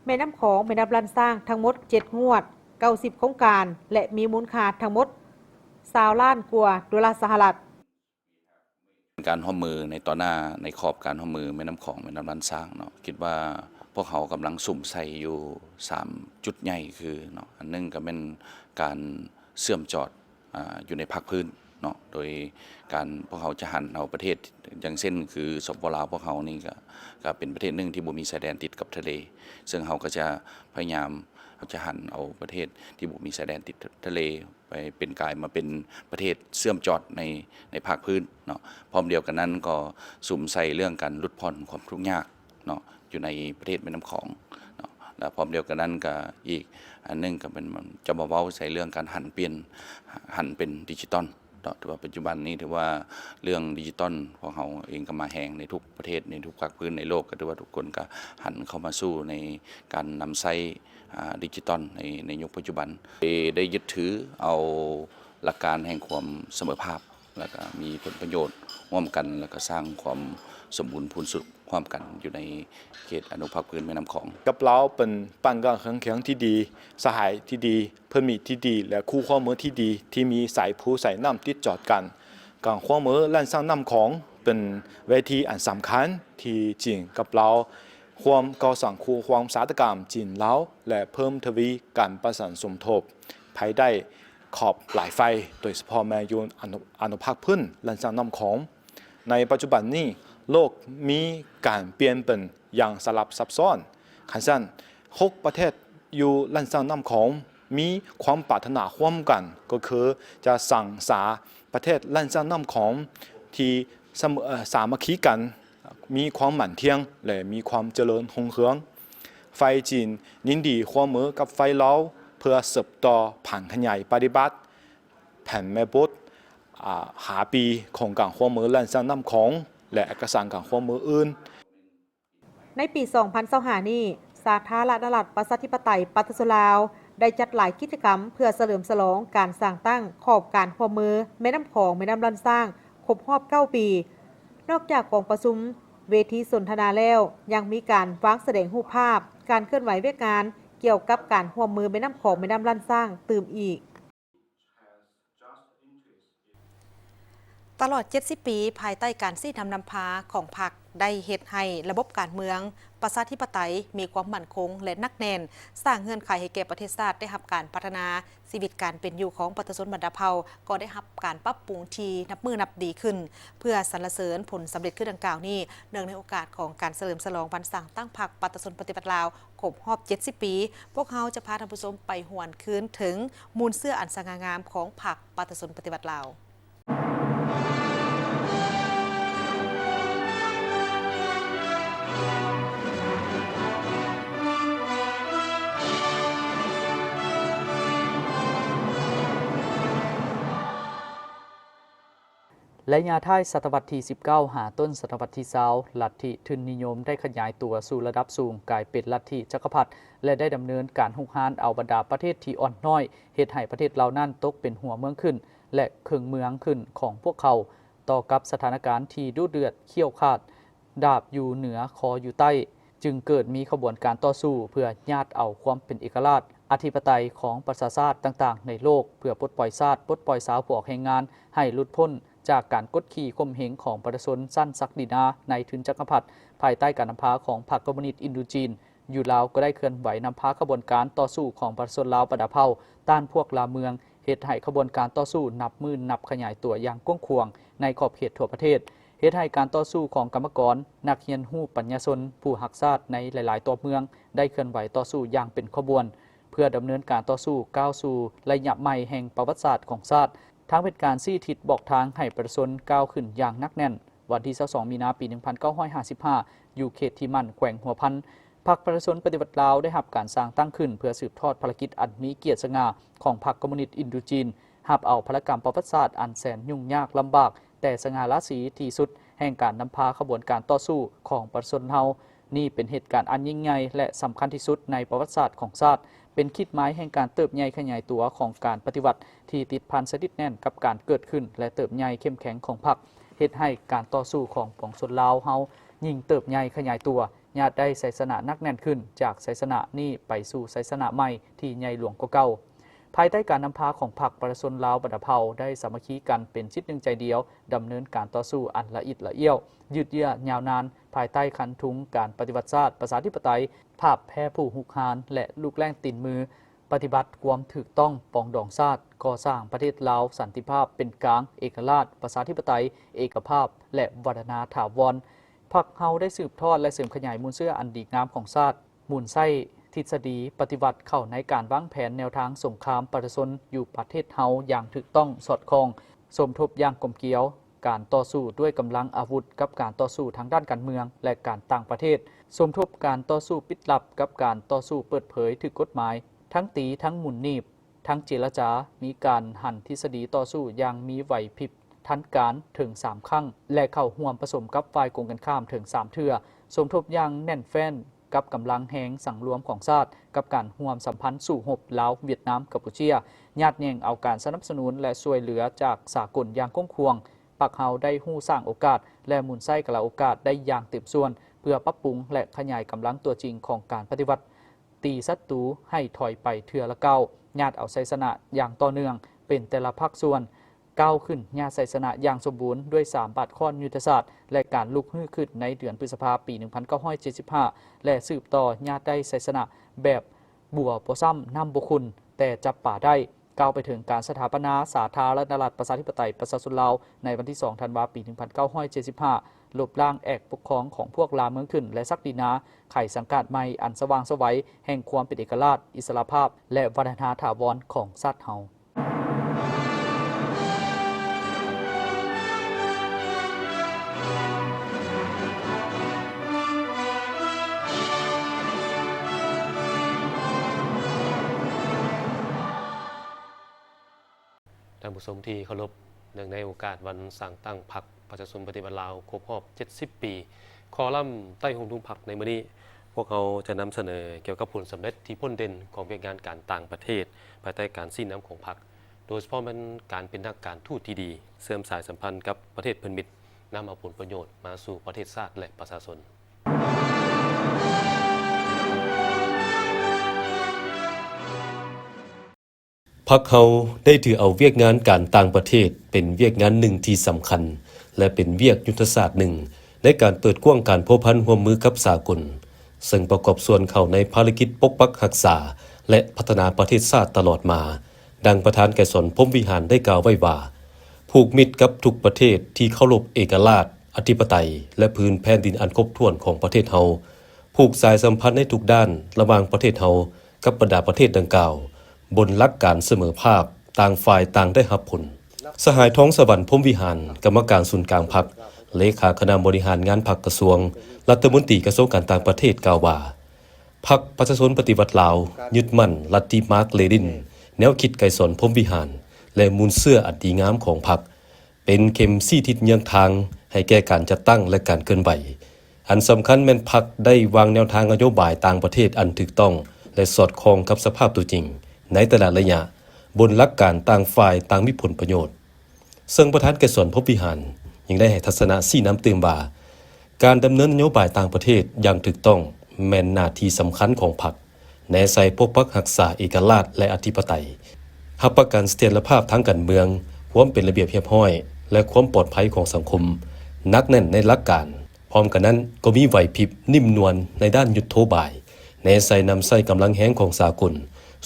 ແມ່ນ້ຳຂອງ, ແມ່ນ້ຳລ້ານຊ້າງ ທັງໝົດເຈັດງວດ, ເກົ້າສິບໂຄງການ ແລະ ມີມູນຄ່າທັງໝົດຊາວລ້ານກວ່າໂດລາສະຫະລັດ. ການຮ່ວມມືໃນຕໍ່ໜ້າ ໃນຂອບການຮ່ວມມືແມ່ນ້ຳຂອງ ແມ່ນ້ຳລ້ານຊ້າງເນາະ, ຄິດວ່າພວກເຮົາກຳລັງສຸມໃສ່ຢູ່ສາມຈຸດໃຫຍ່ ຄືເນາະ ອັນໜຶ່ງກໍແມ່ນການເຊື່ອມຈອດ ອາ ຢູ່ໃນພາກພື້ນເນາະ, ໂດຍການພວກເຮົາຈະຫັນເອົາປະເທດ ຢ່າງເຊັ່ນ ຄື ສປປ ລາວ ພວກເຮົານີ້ກໍ ກໍເປັນປະເທດໜຶ່ງທີ່ບໍ່ມີຊາຍແດນຕິດກັບທະເລ, ເຊິ່ງເຮົາກໍຈະພະຍາຍາມ ເຮົາຈະຫັນເອົາປະເທດທີ່ບໍ່ມີຊາຍແດນຕິດທະເລ ໄປເປັນ ກາຍມາເປັນປະເທດເຊື່ອມຈອດໃນ ໃນພາກພື້ນເນາະ. ພ້ອມດຽວກັນນັ້ນກໍສຸມໃສ່ເລື່ອງການຫຼຸດຜ່ອນຄວາມທຸກຍາກເນາະ ຢູ່ໃນປະເທດແມ່ນ້ຳຂອງເນາະ, ແລະ ພ້ອມດຽວກັນນັ້ນກໍອີກອັນໜຶ່ງກໍແມ່ນຈະມາເວົ້າໃສ່ເລື່ອງການຫັນປ່ຽນ ຫັນເປັນດິຈິຕອນເນາະ. ຖືວ່າປັດຈຸບັນນີ້ ຖືວ່າເລື່ອງດິຈິຕອນ ພວກເຮົາເອງກໍມາແຮງໃນທຸກປະເທດ ໃນທຸກພາກພື້ນໃນໂລກ, ກໍຖືວ່າທຸກຄົນກໍຫັນເຂົ້າມາສູ່ໃນການນຳໃຊ້ ອາ ດິຈິຕອນໃນ ໃນຍຸກປັດຈຸບັນ ໄດ້ ໄດ້ຍຶດຖືເອົາຫຼັກການແຫ່ງຄວາມສະເໝີພາບ ແລ້ວກໍມີຜົນປະໂຫຍດຮ່ວມກັນ ແລ້ວກໍສ້າງຄວາມສົມບູນພູນສຸກຮ່ວມກັນຢູ່ໃນເຂດອະນຸພາກພື້ນແມ່ນ້ຳຂອງ. ກັບລາວເປັນບ້ານການເຄືອງຄຽງທີ່ດີ, ສະຫາຍທີ່ດີ, ເພື່ອນມິດທີ່ດີ ແລະ ຄູ່ຮ່ວມມືທີ່ດີ ທີ່ມີສາຍພູສາຍນ້ຳຕິດຈອດກັນ. ການຮ່ວມມືລ້ານຊ້າງນ້ຳຂອງ ເປັນເວທີອັນສຳຄັນທີ່ຈີນກັບລາວ ຮ່ວມກໍ່ສ້າງຄູ່ຮ່ວມຊາຕະກຳຈີນ-ລາວ ແລະ ເພີ່ມທະວີການປະສານສົມທົບພາຍໃຕ້ຂອບຫຼາຍຝ່າຍ, ໂດຍສະເພາະແມ່ນຢູ່ອະນຸ ອະນຸພາກພື້ນລ້ານຊ້າງນ້ຳຂອງ. ໃນປັດຈຸບັນນີ້ ໂລກມີການປ່ຽນແປງຢ່າງສະຫຼັບຊັບຊ້ອນ. ຄັນຊັ້ນ ຫົກປະເທດຢູ່ລ້ານຊ້າງນ້ຳຂອງ ມີຄວາມປາດຖະໜາຮ່ວມກັນ ກໍຄືຈະສ້າງສາປະເທດລ້ານຊ້າງນ້ຳຂອງທີ່ສາມັກ ເອີ ສາມັກຄີກັນ, ມີຄວາມໝັ້ນທ່ຽງ ແລະ ມີຄວາມຈະເລີນຮຸ່ງເຮືອງ. ຝ່າຍຈີນຍິນດີຮ່ວມມືກັບຝ່າຍລາວ ເພື່ອສືບຕໍ່ຜັນຂະຫຍາຍປະຕິບັດແຜນແມ່ບົດ ອາ ຫ້າປີ ໂຄງການຮ່ວມມືລ້ານຊ້າງນ້ຳຂອງ ແລະ ເອກະສານການຮ່ວມມືອື່ນ. ໃນປີສອງພັນຊາວຫ້ານີ້, ສາທາລະນະລັດປະຊາທິປະໄຕປະຊາຊົນລາວ ໄດ້ຈັດຫຼາຍກິດຈະກຳເພື່ອສະເຫຼີມສະຫຼອງການສ້າງຕັ້ງຂອບການຮ່ວມມືແມ່ນ້ຳຂອງ ແມ່ນ້ຳລ້ານຊ້າງ ຄົບຮອບເກົ້າປີ. ນອກຈາກກອງປະຊຸມ, ເວທີສົນທະນາແລ້ວ, ຍັງມີການວາງສະແດງຮູບພາບ, ການເຄື່ອນໄຫວວຽກງານກ່ຽວກັບການຮ່ວມມືແມ່ນ້ຳຂອງ ແມ່ນ້ຳລ້ານຊ້າງ ຕື່ມອີກ. ຕະຫຼອດເຈັດສິບປີ ພາຍໃຕ້ການຊີ້ນຳນຳພາຂອງພັກ ໄດ້ເຮັດໃຫ້ລະບົບການເມືອງປະຊາທິປະໄຕມີຄວາມໝັ້ນຄົງ ແລະ ໜັກແໜ້ນ, ສ້າງເງື່ອນໄຂໃຫ້ແກ່ປະເທດຊາດໄດ້ຮັບການພັດທະນາ, ຊີວິດການເປັນຢູ່ຂອງປະຊາຊົນບັນດາເຜົ່າກໍໄດ້ຮັບການປັບປຸງທີ່ນັບມື້ນັບດີຂຶ້ນ. ເພື່ອສັນລະເສີນຜົນສຳເລັດຄືດັ່ງກ່າວນີ້, ເນື່ອງໃນໂອກາດຂອງການສະເຫຼີມສະຫຼອງວັນສ້າງຕັ້ງພັກປະຊາຊົນປະຕິວັດລາວ ຄົບຮອບເຈັດສິບປີ, ພວກເຮົາຈະພາທ່ານຜູ້ຊົມໄປຫວນຄືນເຖິງມູນເຊື້ອອັນສະຫງ່າງາມຂອງພັກປະຊາຊົນປະຕິວັດລາວ. ໄລຍະທ້າຍສະຕະວັດທີສິບເກົ້າ ຫາຕົ້ນສະຕະວັດທີຊາວ, ລັດທິທຶນນິຍົມໄດ້ຂະຫຍາຍຕົວສູ່ລະດັບສູງ, ກາຍເປັນລັດທິຈັກກະພັດ ແລະ ໄດ້ດຳເນີນການຮຸກຮານເອົາບັນດາປະເທດທີ່ອ່ອນນ້ອຍ, ເຮັດໃຫ້ປະເທດເຫຼົ່ານັ້ນຕົກເປັນຫົວເມືອງຂຶ້ນ ແລະ ເຄິ່ງເມືອງຂຶ້ນຂອງພວກເຂົາ. ຕໍ່ກັບສະຖານະການທີ່ດຸເດືອດຂ້ຽວຂາດ, ດາບຢູ່ເໜືອ ຄໍຢູ່ໃຕ້, ຈຶ່ງເກີດມີຂະບວນການຕໍ່ສູ້ເພື່ອຍາດເອົາຄວາມເປັນເອກະລາດ, ອະທິປະໄຕຂອງປະຊາຊາດຕ່າງໆໃນໂລກ, ເພື່ອປົດປ່ອຍຊາດ, ປົດປ່ອຍຊາວຜູ້ອອກແຮງງານໃຫ້ຫຼຸດພົ້ນຈາກການກົດຂີ່ຂົ່ມເຫງຂອງປະຊາຊົນຊັ້ນສັກດິນານາຍທຶນຈັກກະພັດ, ພາຍໃຕ້ການນຳພາຂອງພັກຄອມມູນິດອິນໂດຈີນ. ຢູ່ລາວກໍໄດ້ເຄື່ອນໄຫວນຳພາຂະບວນການຕໍ່ສູ້ຂອງປະຊາຊົນລາວບັນດາເຜົ່າຕ້ານພວກລ່າເມືອງ, ເຮັດໃຫ້ຂະບວນການຕໍ່ສູ້ນັບມື້ນັບຂະຫຍາຍຕົວຢ່າງກວ້າງຂວາງໃນຂອບເຂດທົ່ວປະເທດ, ເຮັດໃຫ້ການຕໍ່ສູ້ຂອງກຳມະກອນ, ນັກຮຽນຮູ້ປັນຍາຊົນ, ຜູ້ຮັກຊາດໃນຫຼາຍໆຕົວເມືອງ ໄດ້ເຄື່ອນໄຫວຕໍ່ສູ້ຢ່າງເປັນຂະບວນ, ເພື່ອດຳເນີນການຕໍ່ສູ້ກ້າວສູ່ໄລຍະໃໝ່ແຫ່ງປະຫວັດສາດຂອງຊາດ, ທັງເປັນການຊີ້ທິດບອກທາງໃຫ້ປະຊາຊົນກ້າວຂຶ້ນຢ່າງໜັກແໜ້ນ. ວັນທີຊາວສອງ ມີນາ ປີໜຶ່ງພັນເກົ້າຮ້ອຍຫ້າສິບຫ້າ ຢູ່ເຂດທີ່ໝັ້ນ ແຂວງຫົວພັນ, ພັກປະຊາຊົນປະຕິວັດລາວໄດ້ຮັບການສ້າງຕັ້ງຂຶ້ນເພື່ອສືບທອດພາລະກິດອັນມີກຽດສະຫງ່າຂອງພັກຄອມມູນິດອິນໂດຈີນ, ຮັບເອົາພາລະກຳປະຫວັດສາດອັນແສນຫຍຸ້ງຍາກລຳບາກ ແຕ່ສະຫງ່າລາສີທີ່ສຸດ ແຫ່ງການນຳພາຂະບວນການຕໍ່ສູ້ຂອງປະຊາຊົນເຮົາ. ນີ້ເປັນເຫດການອັນຍິ່ງໃຫຍ່ ແລະ ສຳຄັນທີ່ສຸດໃນປະຫວັດສາດຂອງຊາດ, ເປັນຂີດໝາຍແຫ່ງການເຕີບໃຫຍ່ຂະຫຍາຍຕົວຂອງການປະຕິວັດທີ່ຕິດພັນສະໜິດແໜ້ນກັບການເກີດຂຶ້ນ ແລະ ເຕີບໃຫຍ່ເຂັ້ມແຂງຂອງພັກ, ເຮັດໃຫ້ການຕໍ່ສູ້ຂອງປວງຊົນລາວເຮົາຍິ່ງເຕີບໃຫຍ່ຂະຫຍາຍຕົວ, ຍາດໄດ້ໄຊຊະນະໜັກແໜ້ນຂຶ້ນ. ຈາກໄຊຊະນະນີ້ໄປສູ່ໄຊຊະນະໃໝ່ທີ່ໃຫຍ່ຫຼວງກວ່າເກົ່າ. ພາຍໃຕ້ການນຳພາຂອງພັກ, ປະຊາຊົນລາວບັນດາເຜົ່າໄດ້ສາມັກຄີກັນເປັນຈິດໜຶ່ງໃຈດຽວ, ດຳເນີນການຕໍ່ສູ້ອັນລະອິດລະອ້ຽວ, ຍືດເຍື້ອຍາວນານ, ພາຍໃຕ້ຄັນທຸງການປະຕິວັດຊາດປະຊາທິປະໄຕ, ພາບແພ້ຜູ້ຮຸກຮານ ແລະ ລູກແລ້ງຕີນມື, ປະຕິບັດຄວາມຖືກຕ້ອງປອງດອງຊາດ, ກໍ່ສ້າງປະເທດລາວສັນຕິພາບເປັນກາງ, ເອກະລາດ, ປະຊາທິປະໄຕ, ເອກະພາບ ແລະ ວັດທະນາຖາວອນ. ພັກເຮົາໄດ້ສືບທອດ ແລະ ເສີມຂະຫຍາຍມູນເຊື້ອອັນດີງາມຂອງຊາດ, ໝູນໃຊ້ທິດສະດີປະຕິວັດເຂົ້າໃນການວາງແຜນແນວທາງສົງຄາມປະຊາຊົນຢູ່ປະເທດເຮົາຢ່າງຖືກຕ້ອງສອດຄ່ອງ, ສົມທົບຢ່າງກົມກຽວ, ການຕໍ່ສູ້ດ້ວຍກຳລັງອາວຸດກັບການຕໍ່ສູ້ທາງດ້ານການເມືອງ ແລະ ການຕ່າງປະເທດ, ສົມທົບການຕໍ່ສູ້ປິດລັບກັບການຕໍ່ສູ້ເປີດເຜີຍຖືກກົດໝາຍ, ທັງຕີ, ທັງໝູນໜີບ, ທັງເຈລະຈາ, ມີການຫັນທິດສະດີຕໍ່ສູ້ຢ່າງມີໄຫວພິບທັນການເຖິງສາມຄັ້ງ ແລະ ເຂົ້າຮ່ວມປະສົມກັບຝ່າຍກົງກັນຂ້າມເຖິງສາມເທື່ອ, ສົມທົບຢ່າງແໜ້ນແຟ້ນ ກັບກຳລັງແຮງສັງລວມຂອງຊາດ ກັບການຮ່ວມສຳພັນສູ້ຮົບລາວ-ຫວຽດນາມ-ກຳປູເຈຍ, ຍາດແຍ່ງເອົາການສະໜັບສະໜູນ ແລະ ຊ່ວຍເຫຼືອຈາກສາກົນຢ່າງກວ້າງຂວາງ. ພັກເຮົາໄດ້ຮູ້ສ້າງໂອກາດ ແລະ ໝູນໃຊ້ກາລະໂອກາດໄດ້ຢ່າງເຕັມສ່ວນ ເພື່ອປັບປຸງ ແລະ ຂະຫຍາຍກຳລັງຕົວຈິງຂອງການປະຕິວັດ, ຕີສັດຕູໃຫ້ຖອຍໄປເທື່ອລະກ້າວ, ຍາດເອົາໄຊຊະນະຢ່າງຕໍ່ເນື່ອງເປັນແຕ່ລະພາກສ່ວນ. ກ້າວຂຶ້ນຍາດໄຊຊະນະຢ່າງສົມບູນດ້ວຍສາມບາດຄ້ອນຍຸດທະສາດ ແລະ ການລຸກຮືຂຶ້ນໃນເດືອນພຶດສະພາປີໜຶ່ງພັນເກົ້າຮ້ອຍເຈັດສິບຫ້າ ແລະ ສືບຕໍ່ຍາດໄດ້ໄຊຊະນະແບບບົວບໍ່ຊ້ຳນ້ຳບໍ່ຂຸ່ນ ແຕ່ຈັບປາໄດ້, ກ່າວໄປເຖິງການສະຖາປະນາສາທາລະນະລັດປະຊາທິປະໄຕປະຊາຊົນລາວໃນວັນທີສອງທັນວາປີໜຶ່ງພັນເກົ້າຮ້ອຍເຈັດສິບຫ້າ ລົບລ້າງແອກປົກຄອງຂອງພວກລ່າເມືອງຂຶ້ນ ແລະ ສັກດິນາ ໄຂສັງກາດໃໝ່ອັນສະຫວ່າງໄສວແຫ່ງຄວາມເປັນເອກະລາດ, ອິດສະຫຼະພາບ ແລະ ວັດທະນາຖາວອນຂອງຊາດເຮົາ. ທ່ານຜູ້ຊົມທີ່ເຄົາລົບ, ເນື່ອງໃນໂອກາດວັນສ້າງຕັ້ງພັກປະຊາຊົນປະຕິວັດລາວຄົບຮອບເຈັດສິບປີ, ຄໍລັມໃຕ້ຮ່ມທຸງພັກໃນມື້ນີ້ ພວກເຮົາຈະນຳສະເໜີກ່ຽວກັບຜົນສຳເລັດທີ່ພົ້ນເດັ່ນຂອງວຽກງານການຕ່າງປະເທດ ພາຍໃຕ້ການຊີ້ນຳຂອງພັກ, ໂດຍສະເພາະແມ່ນການເປັນນັກການທູດທີ່ດີ, ເຊື່ອມສາຍສຳພັນກັບປະເທດເພື່ອນມິດ, ນຳເອົາຜົນປະໂຫຍດມາສູ່ປະເທດຊາດ ແລະ ປະຊາຊົນ. ພັກເຮົາໄດ້ຖືເອົາວຽກງານການຕ່າງປະເທດເປັນວຽກງານໜຶ່ງທີ່ສຳຄັນ ແລະ ເປັນວຽກຍຸດທະສາດໜຶ່ງໃນການເປີດກວ້າງການພົວພັນຮ່ວມມືກັບສາກົນ, ເຊິ່ງປະກອບສ່ວນເຂົ້າໃນພາລະກິດປົກປັກຮັກສາ ແລະ ພັດທະນາປະເທດຊາດຕະຫຼອດມາ, ດັ່ງປະທານໄກສອນ ພົມວິຫານ ໄດ້ກ່າວໄວ້ວ່າ, ຜູກມິດກັບທຸກປະເທດທີ່ເຄົາລົບເອກະລາດ, ອະທິປະໄຕ ແລະ ພື້ນແຜ່ນດິນອັນຄົບຖ້ວນຂອງປະເທດເຮົາ, ຜູກສາຍສຳພັນໃນທຸກດ້ານລະຫວ່າງປະເທດເຮົາ ກັບບັນດາປະເທດດັ່ງກ່າວ ບົນຫຼັກການສະເໝີພາບ, ຕ່າງຝ່າຍຕ່າງໄດ້ຮັບຜົນ. ສະຫາຍ ທອງສະຫວັນ ພົມວິຫານ, ກຳມະການສູນກາງພັກ, ເລຂາຄະນະບໍລິຫານງານພັກກະຊວງ, ລັດຖະມົນຕີກະຊວງການຕ່າງປະເທດ ກ່າວວ່າ, ພັກປະຊາຊົນປະຕິວັດລາວ ຍຶດໝັ້ນລັດທິມາກເລນິນ, ແນວຄິດໄກສອນ ພົມວິຫານ ແລະ ມູນເຊື້ອອັນດີງາມຂອງພັກ ເປັນເຂັມຊີ້ທິດເຍືອງທາງໃຫ້ແກ່ການຈັດຕັ້ງ ແລະ ການເຄື່ອນໄຫວ. ອັນສຳຄັນແມ່ນພັກໄດ້ວາງແນວທາງນະໂຍບາຍຕ່າງປະເທດອັນຖືກຕ້ອງ ແລະ ສອດຄ່ອງກັບສະພາບຕົວຈິງໃນແຕ່ລະໄລຍະ, ບົນຫຼັກການຕ່າງຝ່າຍຕ່າງມີຜົນປະໂຫຍດ. ເຊິ່ງປະທານໄກສອນ ພົມວິຫານ ຍັງໄດ້ໃຫ້ທັດສະນະຊີ້ນຳຕື່ມວ່າ, ການດຳເນີນນະໂຍບາຍຕ່າງປະເທດຢ່າງຖືກຕ້ອງແມ່ນໜ້າທີ່ສຳຄັນຂອງພັກ. ແນໃສ່ປົກປັກຮັກສາເອກະລາດ ແລະ ອະທິປະໄຕ, ຮັບປະກັນສະຖຽນລະພາບທາງການເມືອງ, ຄວາມເປັນລະບຽບຮຽບຮ້ອຍ ແລະ ຄວາມປອດໄພຂອງສັງຄົມ, ໜັກແໜ້ນໃນຫຼັກການ. ພ້ອມກັນນັ້ນກໍມີໄຫວພິບ, ນິ້ມນວນໃນດ້ານຍຸດໂທບາຍ, ແນໃສ່ນຳໃຊ້ກຳລັງແຮງຂອງສາກົນ,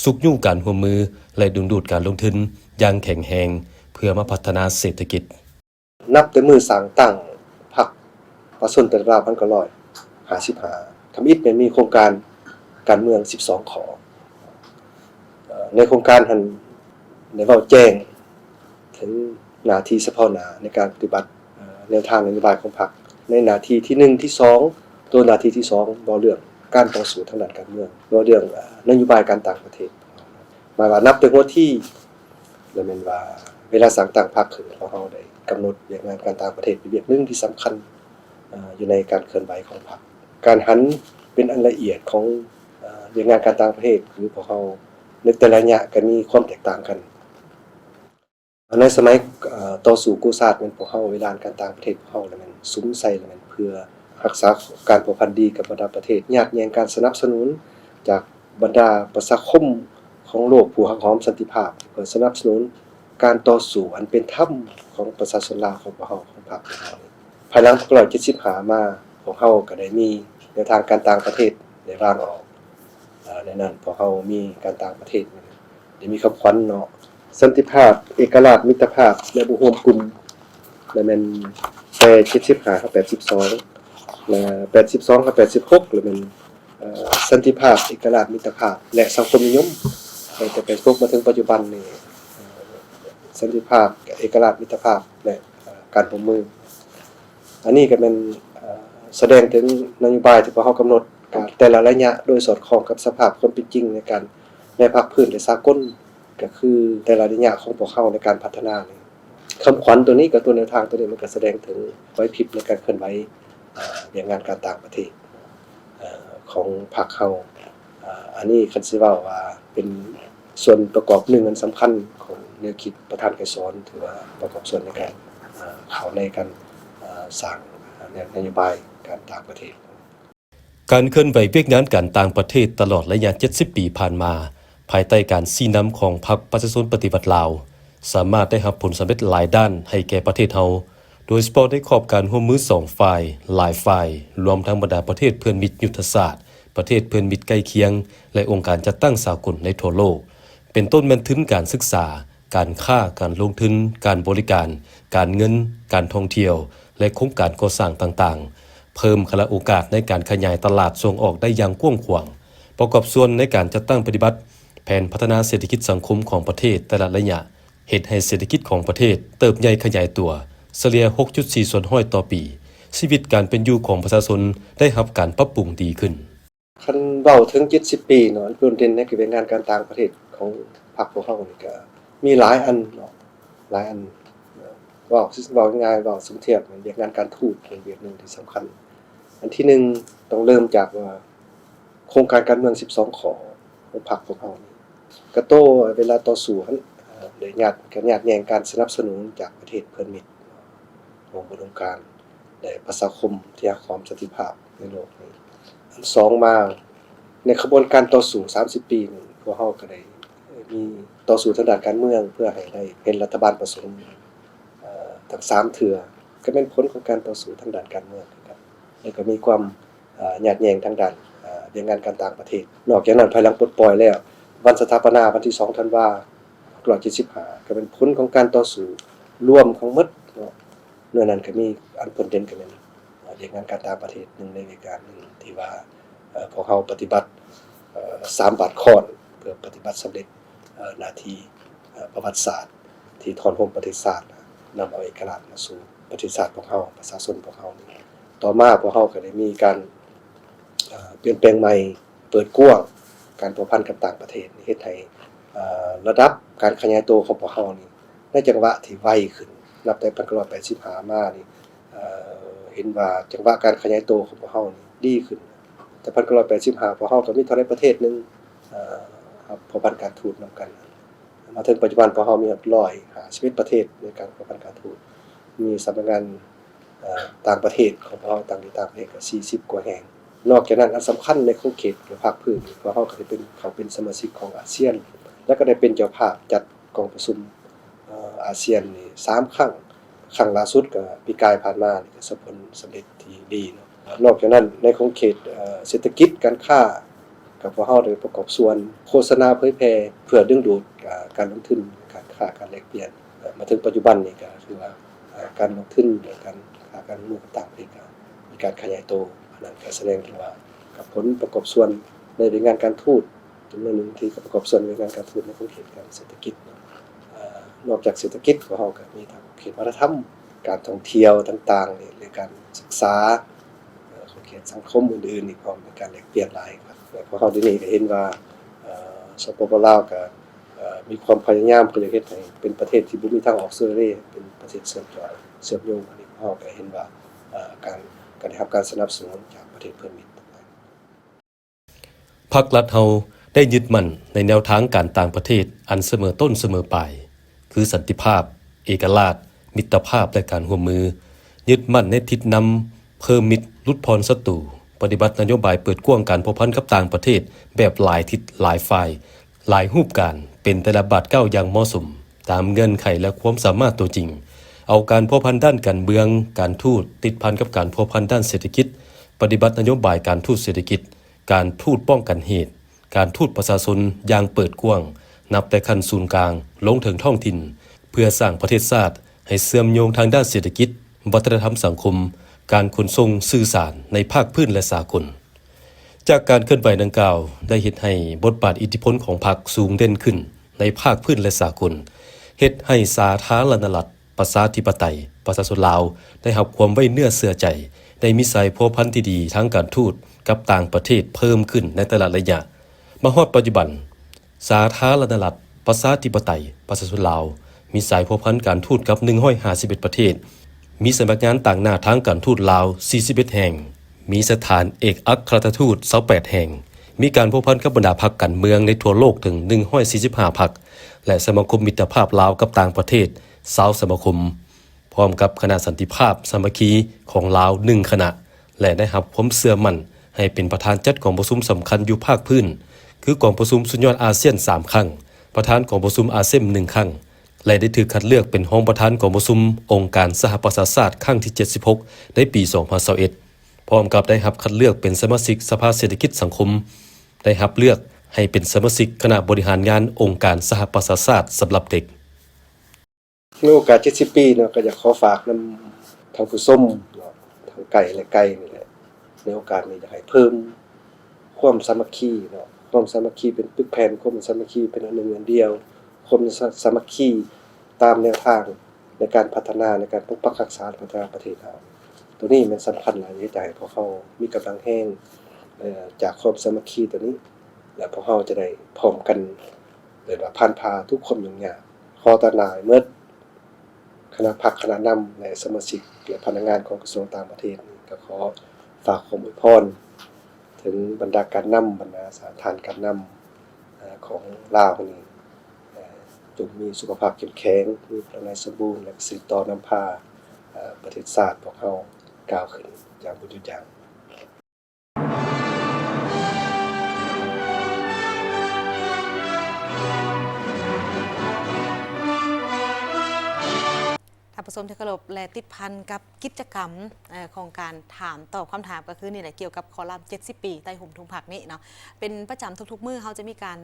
ຊຸກຍູ້ການຮ່ວມມື ແລະ ດຶງດູດການລົງທຶນຢ່າງແຂງແຮງ ເພື່ອມາພັດທະນາເສດຖະກິດ. ນັບແຕ່ມື້ສ້າງຕັ້ງພັກປະຊາຊົນປະຕິວັດລາວ ພັນເກົ້າຮ້ອຍຫ້າສິບຫ້າ ທຳອິດແມ່ນມີໂຄງການການເມືອງສິບສອງຂໍ້. ເອີ່ ໃນໂຄງການຫັ້ນໄດ້ເວົ້າແຈ້ງເຖິງໜ້າທີ່ສະເພາະໜ້າໃນການປະຕິບັດ ເອີ່ ແນວທາງນະໂຍບາຍຂອງພັກ. ໃນໜ້າທີ່ທີໜຶ່ງ ທີສອງ ຕົວໜ້າທີ່ທີສອງ ເວົ້າເລື່ອງການຕໍ່ສູ້ທາງດ້ານການເມືອງ, ເວົ້າເລື່ອງ ເອີ່ ນະໂຍບາຍການຕ່າງປະເທດ. ໝາຍວ່ານັບແຕ່ຫົວທີ ແລ້ວແມ່ນວ່າ ເວລາສ້າງຕັ້ງພັກຂຶ້ນ ພວກເຮົາໄດ້ກຳນົດວຽກງານການຕ່າງປະເທດເປັນວຽກໜຶ່ງທີ່ສຳຄັນ ເອີ ຢູ່ໃນການເຄື່ອນໄຫວຂອງພັກ. ການຫັນເປັນອັນລະອຽດຂອງ ເອີ ວຽກງານການຕ່າງປະເທດ ຄືພວກເຮົາໃນແຕ່ລະໄລຍະກໍມີຄວາມແຕກຕ່າງກັນ. ໃນສະໄໝ ເອີ ຕໍ່ສູ້ກູ້ຊາດແມ່ນພວກເຮົາ ເວລາການຕ່າງປະເທດພວກເຮົາລະແມ່ນສຸມໃສ່ລະແມ່ນເພື່ອຮັກສາການພົວພັນດີກັບບັນດາປະເທດ, ຍາດແຍ່ງການສະໜັບສະໜູນຈາກບັນດາປະຊາຄົມຂອງໂລກຜູ້ຮັກຫອມສັນຕິພາບ ເພື່ອສະໜັບສະໜູນການຕໍ່ສູ້ອັນເປັນທຳຂອງປະຊາຊົນລາວຂອງພວກເຮົາ, ຂອງພັກຂອງເຮົານີ້. ພາຍຫຼັງພັນເກົ້າຮ້ອຍເຈັດສິບຫ້າມາ ພວກເຮົາກໍໄດ້ມີແນວທາງການຕ່າງປະເທດໄດ້ວາງອອກ. ເອີ ໃນນັ້ນພວກເຮົາມີການຕ່າງປະເທດ ໄດ້ມີຄຳຂວັນເນາະ ສັນຕິພາບ, ເອກະລາດ, ມິດຕະພາບ ແລະ ບໍ່ຮວມກຸ່ມ ລະແມ່ນແຕ່ເຈັດສິບຫ້າຫາແປດສິບສອງ ແລະ ແປດສິບສອງຫາແປດສິບຫົກ ລະແມ່ນ ເອີ ສັນຕິພາບ, ເອກະລາດ, ມິດຕະພາບ ແລະ ສັງຄົມນິຍົມ. ແຕ່ແປດສິບຫົກມາເຖິງປັດຈຸບັນນີ້ ເອີ ສັນຕິພາບ, ເອກະລາດ, ມິດຕະພາບ ແລະ ເອີ ການຮ່ວມມື. ອັນນີ້ກໍແມ່ນ ເອີ ສະແດງເຖິງນະໂຍບາຍທີ່ພວກເຮົາກຳນົດ ການແຕ່ລະໄລຍະ ໂດຍສອດຄ່ອງກັບສະພາບຄວາມເປັນຈິງໃນການ ໃນພາກພື້ນ ແລະ ສາກົນ ກໍຄືແຕ່ລະໄລຍະຂອງພວກເຮົາໃນການພັດທະນານີ້. ຄຳຂວັນຕົວນີ້ກັບຕົວແນວທາງຕົວນີ້ ມັນກໍສະແດງເຖິງໄຫວພິບໃນການເຄື່ອນໄຫວ ເອີ ວຽກງານການຕ່າງປະເທດ ເອີ ຂອງພັກເຮົາ. ເອີ ອັນນີ້ຄັນຊິເວົ້າວ່າເປັນສ່ວນປະກອບໜຶ່ງອັນສຳຄັນຂອງແນວຄິດປະທານໄກສອນ ຖືວ່າປະກອບສ່ວນໃນການ ເອີ ເຂົ້າໃນການ ເອີ ສ້າງ ເອີ ນະໂຍບາຍການຕ່າງປະເທດ. ການເຄື່ອນໄຫວວຽກງານການຕ່າງປະເທດຕະຫຼອດໄລຍະເຈັດສິບປີຜ່ານມາ, ພາຍໃຕ້ການຊີ້ນຳຂອງພັກປະຊາຊົນປະຕິວັດລາວ, ສາມາດໄດ້ຮັບຜົນສຳເລັດຫຼາຍດ້ານໃຫ້ແກ່ປະເທດເຮົາ, ໂດຍສະເພາະໃນຂອບການຮ່ວມມືສອງຝ່າຍ, ຫຼາຍຝ່າຍ, ລວມທັງບັນດາປະເທດເພື່ອນມິດຍຸດທະສາດ, ປະເທດເພື່ອນມິດໃກ້ຄຽງ ແລະ ອົງການຈັດຕັ້ງສາກົນໃນທົ່ວໂລກ, ເປັນຕົ້ນແມ່ນທຶນການສຶກສາ, ການຄ້າ, ການລົງທຶນ, ການບໍລິການ, ການເງິນ, ການທ່ອງທ່ຽວ ແລະ ໂຄງການກໍ່ສ້າງຕ່າງໆ, ເພີ່ມຄະລະໂອກາດໃນການຂະຫຍາຍຕະຫຼາດສົ່ງອອກໄດ້ຢ່າງກວ້າງຂວາງ, ປະກອບສ່ວນໃນການຈັດຕັ້ງປະຕິບັດແຜນພັດທະນາເສດຖະກິດສັງຄົມຂອງປະເທດແຕ່ລະໄລຍະ, ເຮັດໃຫ້ເສດຖະກິດຂອງປະເທດເຕີບໃຫຍ່ຂະຫຍາຍຕົວ ສະເລ່ຍ ຫົກຈຸດສີ່ສ່ວນຮ້ອຍຕໍ່ປີ, ຊີວິດການເປັນຢູ່ຂອງປະຊາຊົນໄດ້ຮັບການປັບປຸງດີຂຶ້ນ. ຄັນເວົ້າເຖິງເຈັດສິບປີເນາະ ອັນໂດດເດັ່ນໃນວຽກງານການຕ່າງປະເທດຂອງພັກພວກເຮົານີ້ ກະມີຫຼາຍອັນເນາະ ຫຼາຍອັນ. ເວົ້າ ເວົ້າງ່າຍໆ ເວົ້າສົມທຽບ ແມ່ນວຽກງານການທູດເປັນວຽກໜຶ່ງທີ່ສຳຄັນ. ອັນທີໜຶ່ງ ຕ້ອງເລີ່ມຈາກວ່າ ໂຄງການການເມືອງສິບສອງຂໍ້ຂອງພັກພວກເຮົານີ້ ກະໂຕເວລາຕໍ່ສູ້ຫັ້ນ ເອີ ໄດ້ຍາດ ກະຍາດແຍ່ງການສະໜັບສະໜູນຈາກປະເທດເພື່ອນມິດ ຂອງອຸດົມການ ແລະ ປະຊາຄົມທີ່ຮັກຫອມສັນຕິພາບໃນໂລກນີ້. ອັນສອງມາ ໃນຂະບວນການຕໍ່ສູ້ສາມສິບປີນີ້ ພວກເຮົາກໍໄດ້ມີຕໍ່ສູ້ທາງດ້ານການເມືອງ ເພື່ອໃຫ້ໄດ້ເຫັນລັດຖະບານປະສົມ ເອີ ທັງສາມເທື່ອ ກໍແມ່ນຜົນຂອງການຕໍ່ສູ້ທາງດ້ານການເມືອງຄືກັນ ແລະ ກໍມີຄວາມ ເອີ ຍາດແຍ່ງທາງດ້ານ ເອີ ວຽກງານການຕ່າງປະເທດ. ນອກຈາກນັ້ນ ພາຍຫຼັງປົດປ່ອຍແລ້ວ ວັນສະຖາປະນາວັນທີສອງທັນວາ ຫົກຮ້ອຍເຈັດສິບຫ້າ ກໍເປັນຜົນຂອງການຕໍ່ສູ້ລວມທັງໝົດເນາະ. ເນື້ອນັ້ນກໍມີອັນໂດດເດັ່ນກໍແມ່ນ ເອີ ວຽກງານການຕ່າງປະເທດ ໜຶ່ງໃນວຽກງານໜຶ່ງທີ່ວ່າ ເອີ ພວກເຮົາປະຕິບັດ ເອີ ສາມບາດຄ້ອນ ເພື່ອປະຕິບັດສຳເລັດ ເອີ ໜ້າທີ່ ເອີ ປະຫວັດສາດ ທີ່ທ້ອນໂຮມປະເທດຊາດ ນຳເອົາເອກະລາດມາສູ່ປະເທດຊາດພວກເຮົາ ປະຊາຊົນພວກເຮົານີ້. ຕໍ່ມາພວກເຮົາກໍໄດ້ມີການ ເອີ ປ່ຽນແປງໃໝ່ ເປີດກວ້າງການພົວພັນກັບຕ່າງປະເທດ ເຮັດໃຫ້ ເອີ ລະດັບການຂະຫຍາຍໂຕຂອງພວກເຮົານີ້ ໃນຈັງຫວະທີ່ໄວຂຶ້ນ. ນັບແຕ່ພັນເກົ້າຮ້ອຍແປດສິບຫ້າມານີ້ ເອີ ເຫັນວ່າຈັງຫວະການຂະຫຍາຍໂຕຂອງພວກເຮົານີ້ດີຂຶ້ນ. ແຕ່ພັນເກົ້າຮ້ອຍແປດສິບຫ້າ ພວກເຮົາກໍມີເທົ່າໃດປະເທດໜຶ່ງ ເອີ ຮັບພົວພັນການທູດນຳກັນ. ມາເຖິງປັດຈຸບັນ ພວກເຮົາມີຮອດຮ້ອຍຫ້າສິບເອັດປະເທດໃນການພົວພັນການທູດ. ມີສຳນັກງານ ເອີ ຕ່າງປະເທດຂອງພວກເຮົາ ຕ່າງ ຕ່າງປະເທດກໍສີ່ສິບກວ່າແຫ່ງ. ນອກຈາກນັ້ນ ອັນສຳຄັນໃນຂົງເຂດພາກພື້ນ ພວກເຮົາກໍໄດ້ເປັນ ເຂົ້າເປັນສະມາຊິກຂອງອາຊຽນ ແລ້ວກໍໄດ້ເປັນເຈົ້າພາບຈັດກອງປະຊຸມ ເອີ ອາຊຽນນີ້ສາມຄັ້ງ. ຄັ້ງລ່າສຸດກໍປີກາຍຜ່ານມານີ້ ກໍສຳຜົນສຳເລັດທີ່ດີເນາະ. ນອກຈາກນັ້ນ ໃນຂົງເຂດ ເອີ ເສດຖະກິດການຄ້າ ກໍພວກເຮົາໄດ້ປະກອບສ່ວນໂຄສະນາເຜີຍແຜ່ ເພື່ອດຶງດູດ ເອີ ການລົງທຶນ, ການຄ້າ, ການແລກປ່ຽນ. ເອີ ມາເຖິງປັດຈຸບັນນີ້ກໍຖືວ່າ ເອີ ການລົງທຶນ ແລະ ການຄ້າການລົງທຶນກັບຕ່າງປະເທດກໍມີການຂະຫຍາຍໂຕ. ອັນນັ້ນກໍສະແດງເຖິງວ່າ ກັບຜົນປະກອບສ່ວນໃນວຽກງານການທູດ ຈຳນວນໜຶ່ງທີ່ປະກອບສ່ວນໃນວຽກງານການທູດໃນຂົງເຂດການເສດຖະກິດ. ເອີ ນອກຈາກເສດຖະກິດ ພວກເຮົາກໍມີທັງເຂດວັດທະນະທຳ, ການທ່ອງທ່ຽວຕ່າງໆນີ້ ແລະ ການສຶກສາ ເອີ ຂົງເຂດສັງຄົມອື່ນໆນີ້ ພ້ອມໃນການແລກປ່ຽນຫຼາຍ. ແລະ ພວກເຮົາດຽວນີ້ກໍເຫັນວ່າ ເອີ ສປປ ລາວກໍ ເອີ ມີຄວາມພະຍາຍາມ ເພື່ອຈະເຮັດໃຫ້ເປັນປະເທດທີ່ບໍ່ມີທາງອອກເສລີ ເປັນປະເທດເຊື່ອມຈອຍ ເຊື່ອມໂຍງ. ອັນນີ້ເຮົາກໍເຫັນວ່າ ເອີ ການ ການໄດ້ຮັບການສະໜັບສະໜູນຈາກປະເທດເພື່ອນມິດຕ່າງໆ. ພັກລັດເຮົາໄດ້ຍຶດໝັ້ນໃນແນວທາງການຕ່າງປະເທດອັນສະເໝີຕົ້ນສະເໝີປາຍ ຄືສັນຕິພາບ, ເອກະລາດ, ມິດຕະພາບ ແລະ ການຮ່ວມມື, ຍຶດໝັ້ນໃນທິດນຳເພີ່ມມິດ, ຫຼຸດຜ່ອນສັດຕູ, ປະຕິບັດນະໂຍບາຍເປີດກວ້າງການພົວພັນກັບຕ່າງປະເທດແບບຫຼາຍທິດຫຼາຍຝ່າຍ, ຫຼາຍຮູບການ ເປັນແຕ່ລະບາດກ້າວຢ່າງເໝາະສົມ ຕາມເງື່ອນໄຂ ແລະ ຄວາມສາມາດຕົວຈິງ, ເອົາການພົວພັນດ້ານການເມືອງ, ການທູດ ຕິດພັນກັບການພົວພັນດ້ານເສດຖະກິດ, ປະຕິບັດນະໂຍບາຍການທູດເສດຖະກິດ, ການທູດປ້ອງກັນເຫດ, ການທູດປະຊາຊົນຢ່າງເປີດກວ້າງ ນັບແຕ່ຂັ້ນສູນກາງລົງເຖິງທ້ອງຖິ່ນ ເພື່ອສ້າງປະເທດຊາດໃຫ້ເຊື່ອມໂຍງທາງດ້ານເສດຖະກິດ, ວັດທະນະທຳສັງຄົມ, ການຂົນສົ່ງ, ສື່ສານໃນພາກພື້ນ ແລະ ສາກົນ. ຈາກການເຄື່ອນໄຫວດັ່ງກ່າວ ໄດ້ເຮັດໃຫ້ບົດບາດອິດທິພົນຂອງພັກສູງເດັ່ນຂຶ້ນໃນພາກພື້ນ ແລະ ສາກົນ, ເຮັດໃຫ້ສາທາລະນະລັດ ປະຊາທິປະໄຕ ປະຊາຊົນລາວ ໄດ້ຮັບຄວາມໄວ້ເນື້ອເຊື່ອໃຈ, ໄດ້ມີສາຍພົວພັນທີ່ດີທາງການທູດກັບຕ່າງປະເທດເພີ່ມຂຶ້ນໃນແຕ່ລະໄລຍະ. ມາຮອດປັດຈຸບັນ, ສາທາລະນະລັດ ປະຊາທິປະໄຕ ປະຊາຊົນລາວ ມີສາຍພົວພັນການທູດກັບໜຶ່ງຮ້ອຍຫ້າສິບເອັດປະເທດ, ມີສຳນັກງານຕາງໜ້າທາງການທູດລາວສີ່ສິບເອັດແຫ່ງ, ມີສະຖານເອກອັກຄະລັດຖະທູດຊາວແປດແຫ່ງ, ມີການພົວພັນກັບບັນດາພັກການເມືອງໃນທົ່ວໂລກເຖິງໜຶ່ງຮ້ອຍສີ່ສິບຫ້າພັກ ແລະ ສະມາຄົມມິດຕະພາບລາວກັບຕ່າງປະເທດຊາວສະມາຄົມ, ພ້ອມກັບຄະນະສັນຕິພາບສາມັກຄີຂອງລາວໜຶ່ງຄະນະ ແລະ ໄດ້ຮັບຄວາມເຊື່ອໝັ້ນໃຫ້ເປັນປະທານຈັດກອງປະຊຸມສຳຄັນຢູ່ພາກພື້ນ ຄືກອງປະຊຸມສຸດຍອດອາຊຽນສາມຄັ້ງ, ປະທານກອງປະຊຸມອາເຊມໜຶ່ງຄັ້ງ ແລະ ໄດ້ຖືກຄັດເລືອກເປັນຮອງປະທານກອງປະຊຸມອົງການສະຫະປະຊາຊາດຄັ້ງທີເຈັດສິບຫົກ ໃນປີສອງພັນຊາວເອັດ, ພ້ອມກັບໄດ້ຮັບຄັດເລືອກເປັນສະມາຊິກສະພາເສດຖະກິດສັງຄົມ, ໄດ້ຮັບເລືອກໃຫ້ເປັນສະມາຊິກຄະນະບໍລິຫານງານອົງການສະຫະປະຊາຊາດສຳລັບເດັກ. ໃນໂອກາດເຈັດສິບປີເນາະ ກໍຢາກຂໍຝາກນຳທ່ານຜູ້ຊົມເນາະ ທັງໃກ້ ແລະ ໄກນີ້ແຫຼະ, ໃນໂອກາດນີ້ຢາກໃຫ້ເພີ່ມຄວາມສາມັກຄີເນາະ, ຄວາມສາມັກຄີເປັນປຶກແຜ່ນ, ຄວາມສາມັກຄີເປັນອັນໜຶ່ງອັນດຽວ, ຄວາມສາ ສາມັກຄີຕາມແນວທາງໃນການພັດທະນາ, ໃນການປົກປັກຮັກສາ ແລະ ພັດທະນາປະເທດເຮົາ. ໂຕນີ້ແມ່ນສຳຄັນຫຼາຍ ທີ່ຈະເຮັດໃຫ້ພວກເຮົາມີກຳລັງແຮງ ເອີ ຈາກຄວາມສາມັກຄີໂຕນີ້ ແລະ ພວກເຮົາຈະໄດ້ພ້ອມກັນ ເອີ້ນວ່າຜ່ານຜ່າທຸກຄວາມຫຍຸ້ງຍາກ. ຂໍຕ້ອນຮັບໝົດຄະນະພັກ, ຄະນະນຳ ແລະ ສະມາຊິກ ແລະ ພະນັກງານຂອງກະຊວງຕ່າງປະເທດນີ້ ກໍຂໍຝາກຄວາມອວຍພອນເຖິງບັນດາການນຳ, ບັນດາສາ ທ່ານການນຳ ເອີ ຂອງລາວນີ້ ເອີ ຈົ່ງມີສຸຂະພາບເຂັ້ມແຂງ, ມີພະລານາໄມສົມບູນ ແລະ ສືບຕໍ່ນຳພາ ເອີ ປະເທດຊາດພວກເຮົາກ້າວຂຶ້ນຢ່າງບໍ່ຢຸດຢັ້ງ. ທ່ານຜູ້ຊົມທີ່ເຄົາລົບ ແລະ ຕິດພັນກັບກິດຈະກຳ ເອີ ຂອງການຖາມຕອບຄຳຖາມ ກໍຄືນີ້ແຫຼະ ກ່ຽວກັບຄອລັມເຈັດສິບປີໃຕ້ຮົ່ມທຸງພັກນີ້ເນາະ ເປັນປະຈຳທຸກໆມື້ ເຮົາຈະມີການ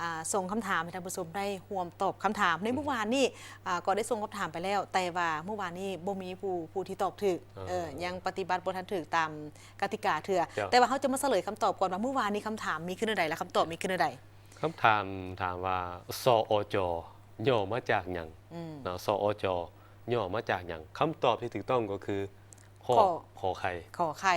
ອ່າ ສົ່ງຄຳຖາມໃຫ້ທ່ານຜູ້ຊົມໄດ້ຮ່ວມຕອບຄຳຖາມ. ໃນມື້ວານນີ້ ອ່າ ກໍໄດ້ສົ່ງຄຳຖາມໄປແລ້ວ ແຕ່ວ່າມື້ວານນີ້ບໍ່ມີຜູ້ ຜູ້ທີ່ຕອບຖືກ ເອີ ຍັງປະຕິບັດບໍ່ທັນຖືກຕາມກະຕິກາເທື່ອ. ແຕ່ວ່າເຮົາຈະມາສະເຫຼີຍຄຳຕອບກ່ອນວ່າ ມື້ວານນີ້ຄຳຖາມມີຄືແນວໃດ ແລະ ຄຳຕອບມີຄືແນວໃດ. ຄຳຖາມຖາມວ່າ ສອ ຈ ຫຍໍ້ມາຈາກຫຍັງເນາະ? ສ ອ ຈ ຫຍໍ້ມາຈາກຫຍັງ? ຄຳຕອບທີ່ຖືກຕ້ອງກໍຄື ຂໍ ຂໍໄຂ່ ຂໍໄຂ່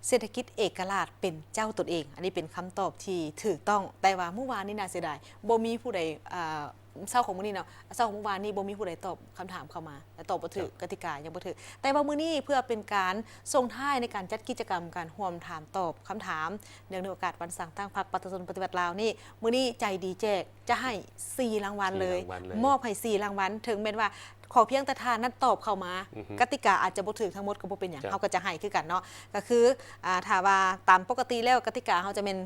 ເສດຖະກິດເອກະລາດເປັນເຈົ້າຕົນເອງ. ອັນນີ້ເປັນຄຳຕອບທີ່ຖືກຕ້ອງ, ແຕ່ວ່າມື້ວານນີ້ໜ້າເສຍດາຍ ບໍ່ມີຜູ້ໃດ ອ່າ ເຊົ້າຂອງມື້ນີ້ເນາະ ເຊົ້າຂອງມື້ວານນີ້ບໍ່ມີຜູ້ໃດຕອບຄຳຖາມເຂົ້າມາ ແລະ ຕອບບໍ່ຖືກ ກະຕິກາຍັງບໍ່ຖືກ. ແຕ່ວ່າມື້ນີ້ເພື່ອເປັນການສົ່ງທ້າຍໃນການຈັດກິດຈະກຳການຮ່ວມຖາມຕອບຄຳຖາມ ເນື່ອງໃນໂອກາດວັນສ້າງຕັ້ງພັກປະຊາຊົນປະຕິວັດລາວນີ້ ມື້ນີ້ໃຈດີແຈກ ຈະໃຫ້ສີ່ລາງວັນເລີຍ ສີ່ລາງວັນເລີຍ ມອບໃຫ້ສີ່ລາງວັນ ເຖິງແມ່ນວ່າ ຂໍພຽງແຕ່ທ່ານນັ້ນຕອບເຂົ້າມາ ອືຮຶ ກະຕິກາອາດຈະບໍ່ຖືກທັງໝົດກໍບໍ່ເປັນຫຍັງ ເຈົ້າ ເຮົາກໍຈະໃຫ້ຄືກັນເນາະ. ກໍຄື ອ່າ ຖ້າວ່າຕາມປົກກະຕິແລ້ວກະຕິກາເຮົາຈະແມ່ນ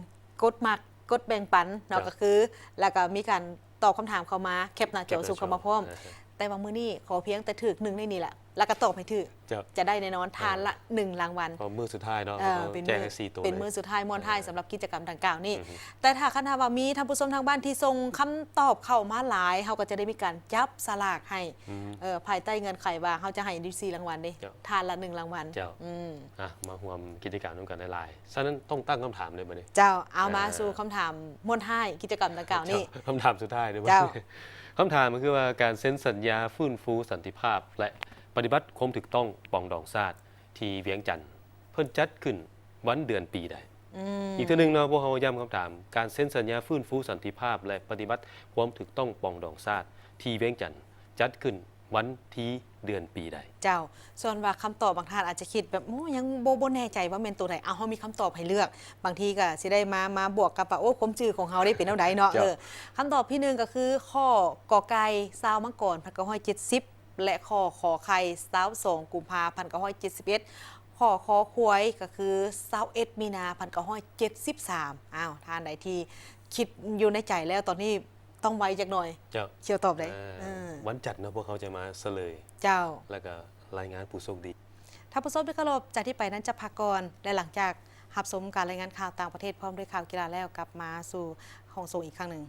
ກົດມັກ ກົດແບ່ງປັນເນາະ ເຈົ້າ ກໍຄື ແລ້ວກໍມີການຕອບຄຳຖາມເຂົ້າມາ ແຄັບໜ້າຈໍ ແຄັບໜ້າຈໍ ສົ່ງເຂົ້າມາພ້ອມ ເອີ ແຕ່ວ່າມື້ນີ້ຂໍພຽງແຕ່ຖືກໜຶ່ງໃນນີ້ແຫຼະ ແລ້ວກໍຕອບໃຫ້ຖືກ ເຈົ້າ ຈະໄດ້ແນ່ນອນ ເອີ ທ່ານລະໜຶ່ງລາງວັນ ເພາະມື້ສຸດທ້າຍເນາະ ເອີ ເພິ່ນຕ້ອງແຈ້ງໃຫ້ສີ່ໂຕເລີຍ ເປັນມື້ສຸດທ້າຍ ເອີ ມ່ວນທ້າຍສຳລັບກິດຈະກຳດັ່ງກ່າວນີ້. ອືຮຶ ແຕ່ຖ້າຄັນຫາກວ່າມີທ່ານຜູ້ຊົມທາງບ້ານທີ່ສົ່ງຄຳຕອບເຂົ້າມາຫຼາຍ ເຮົາກໍຈະໄດ້ມີການຈັບສະຫຼາກໃຫ້ ອືມ ເອີ ພາຍໃຕ້ເງື່ອນໄຂວ່າເຮົາຈະໃຫ້ຢູ່ສີ່ລາງວັນເດ້ ເຈົ້າ ທ່ານລະໜຶ່ງລາງວັນ ເຈົ້າ ອືມ ອ່ະ ມາຮ່ວມກິດຈະກຳນຳກັນຫຼາຍໆ ສະນັ້ນຕ້ອງຕັ້ງຄຳຖາມເລີຍບັດນີ້ ເຈົ້າ ເອົາມາ ອ່າ ສູ່ຄຳຖາມມ້ວນທ້າຍກິດຈະກຳດັ່ງກ່າວນີ້ ເຈົ້າ ຄຳຖາມສຸດທ້າຍເດີ ເຈົ້າ ຄຳຖາມກໍຄືວ່າ ການເຊັນສັນຍາຟື້ນຟູສັນຕິພາບ ແລະ ປະຕິບັດຄວາມຖືກຕ້ອງປອງດອງຊາດ ທີ່ວຽງຈັນ ເພິ່ນຈັດຂຶ້ນວັນເດືອນປີໃດ? ອືມ ອີກເທື່ອໜຶ່ງເນາະ ພວກເຮົາຢ້ຳຄຳຖາມ ການເຊັນສັນຍາຟື້ນຟູສັນຕິພາບ ແລະ ປະຕິບັດຄວາມຖືກຕ້ອງປອງດອງຊາດ ທີ່ວຽງຈັນ ຈັດຂຶ້ນວັນທີ ເດືອນ ປີໃດ? ເຈົ້າ ສ່ວນວ່າຄຳຕອບບາງທ່ານອາດຈະຄິດແບບ ໂອ້ ຍັງບໍ່ ບໍ່ແນ່ໃຈວ່າແມ່ນໂຕໃດ. ເອົາ ເຮົາມີຄຳຕອບໃຫ້ເລືອກ ບາງທີກໍຊິໄດ້ມາ ມາບວກກັບວ່າ ໂອ້ ຄວາມຈື່ຂອງເຮົາໄດ້ເປັນແນວໃດເນາະ. ເຈົ້າ ເອີ ຄຳຕອບທີໜຶ່ງກໍຄື ຂໍ້ ກ ໄກ່ ຊາວມັງກອນ ພັນເກົ້າຮ້ອຍເຈັດສິບ ແລະ ຂໍ້ ຂ ໄຂ່ ຊາວສອງ ກຸມພາ ພັນເກົ້າຮ້ອຍເຈັດສິບເອັດ ຂໍ້ ຄ ຄວາຍ ກໍຄື ຊາວເອັດ ມີນາ ພັນເກົ້າຮ້ອຍເຈັດສິບສາມ. ອ້າວ ທ່ານໃດທີ່ຄິດຢູ່ໃນໃຈແລ້ວ ຕອນນີ້ຕ້ອງໄວຈັກໜ່ອຍ. ເຈົ້າ ຂຽວຕອບໄດ້. ເອີ ເອີ ວັນຈັນເນາະ ພວກເຮົາຈະມາສະເຫຼີຍ. ເຈົ້າ ແລ້ວກໍລາຍງານຜູ້ໂຊກດີ. ທ່ານຜູ້ຊົມທີ່ເຄົາລົບ, ຈາກນີ້ໄປນັ້ນຈະພັກກ່ອນ ແລະ ຫຼັງຈາກຮັບຊົມການລາຍງານຂ່າວຕ່າງປະເທດ ພ້ອມດ້ວຍຂ່າວກິລາແລ້ວ ກັບມາສູ່ຫ້ອງສົ່ງອີກຄັ້ງໜຶ່ງ.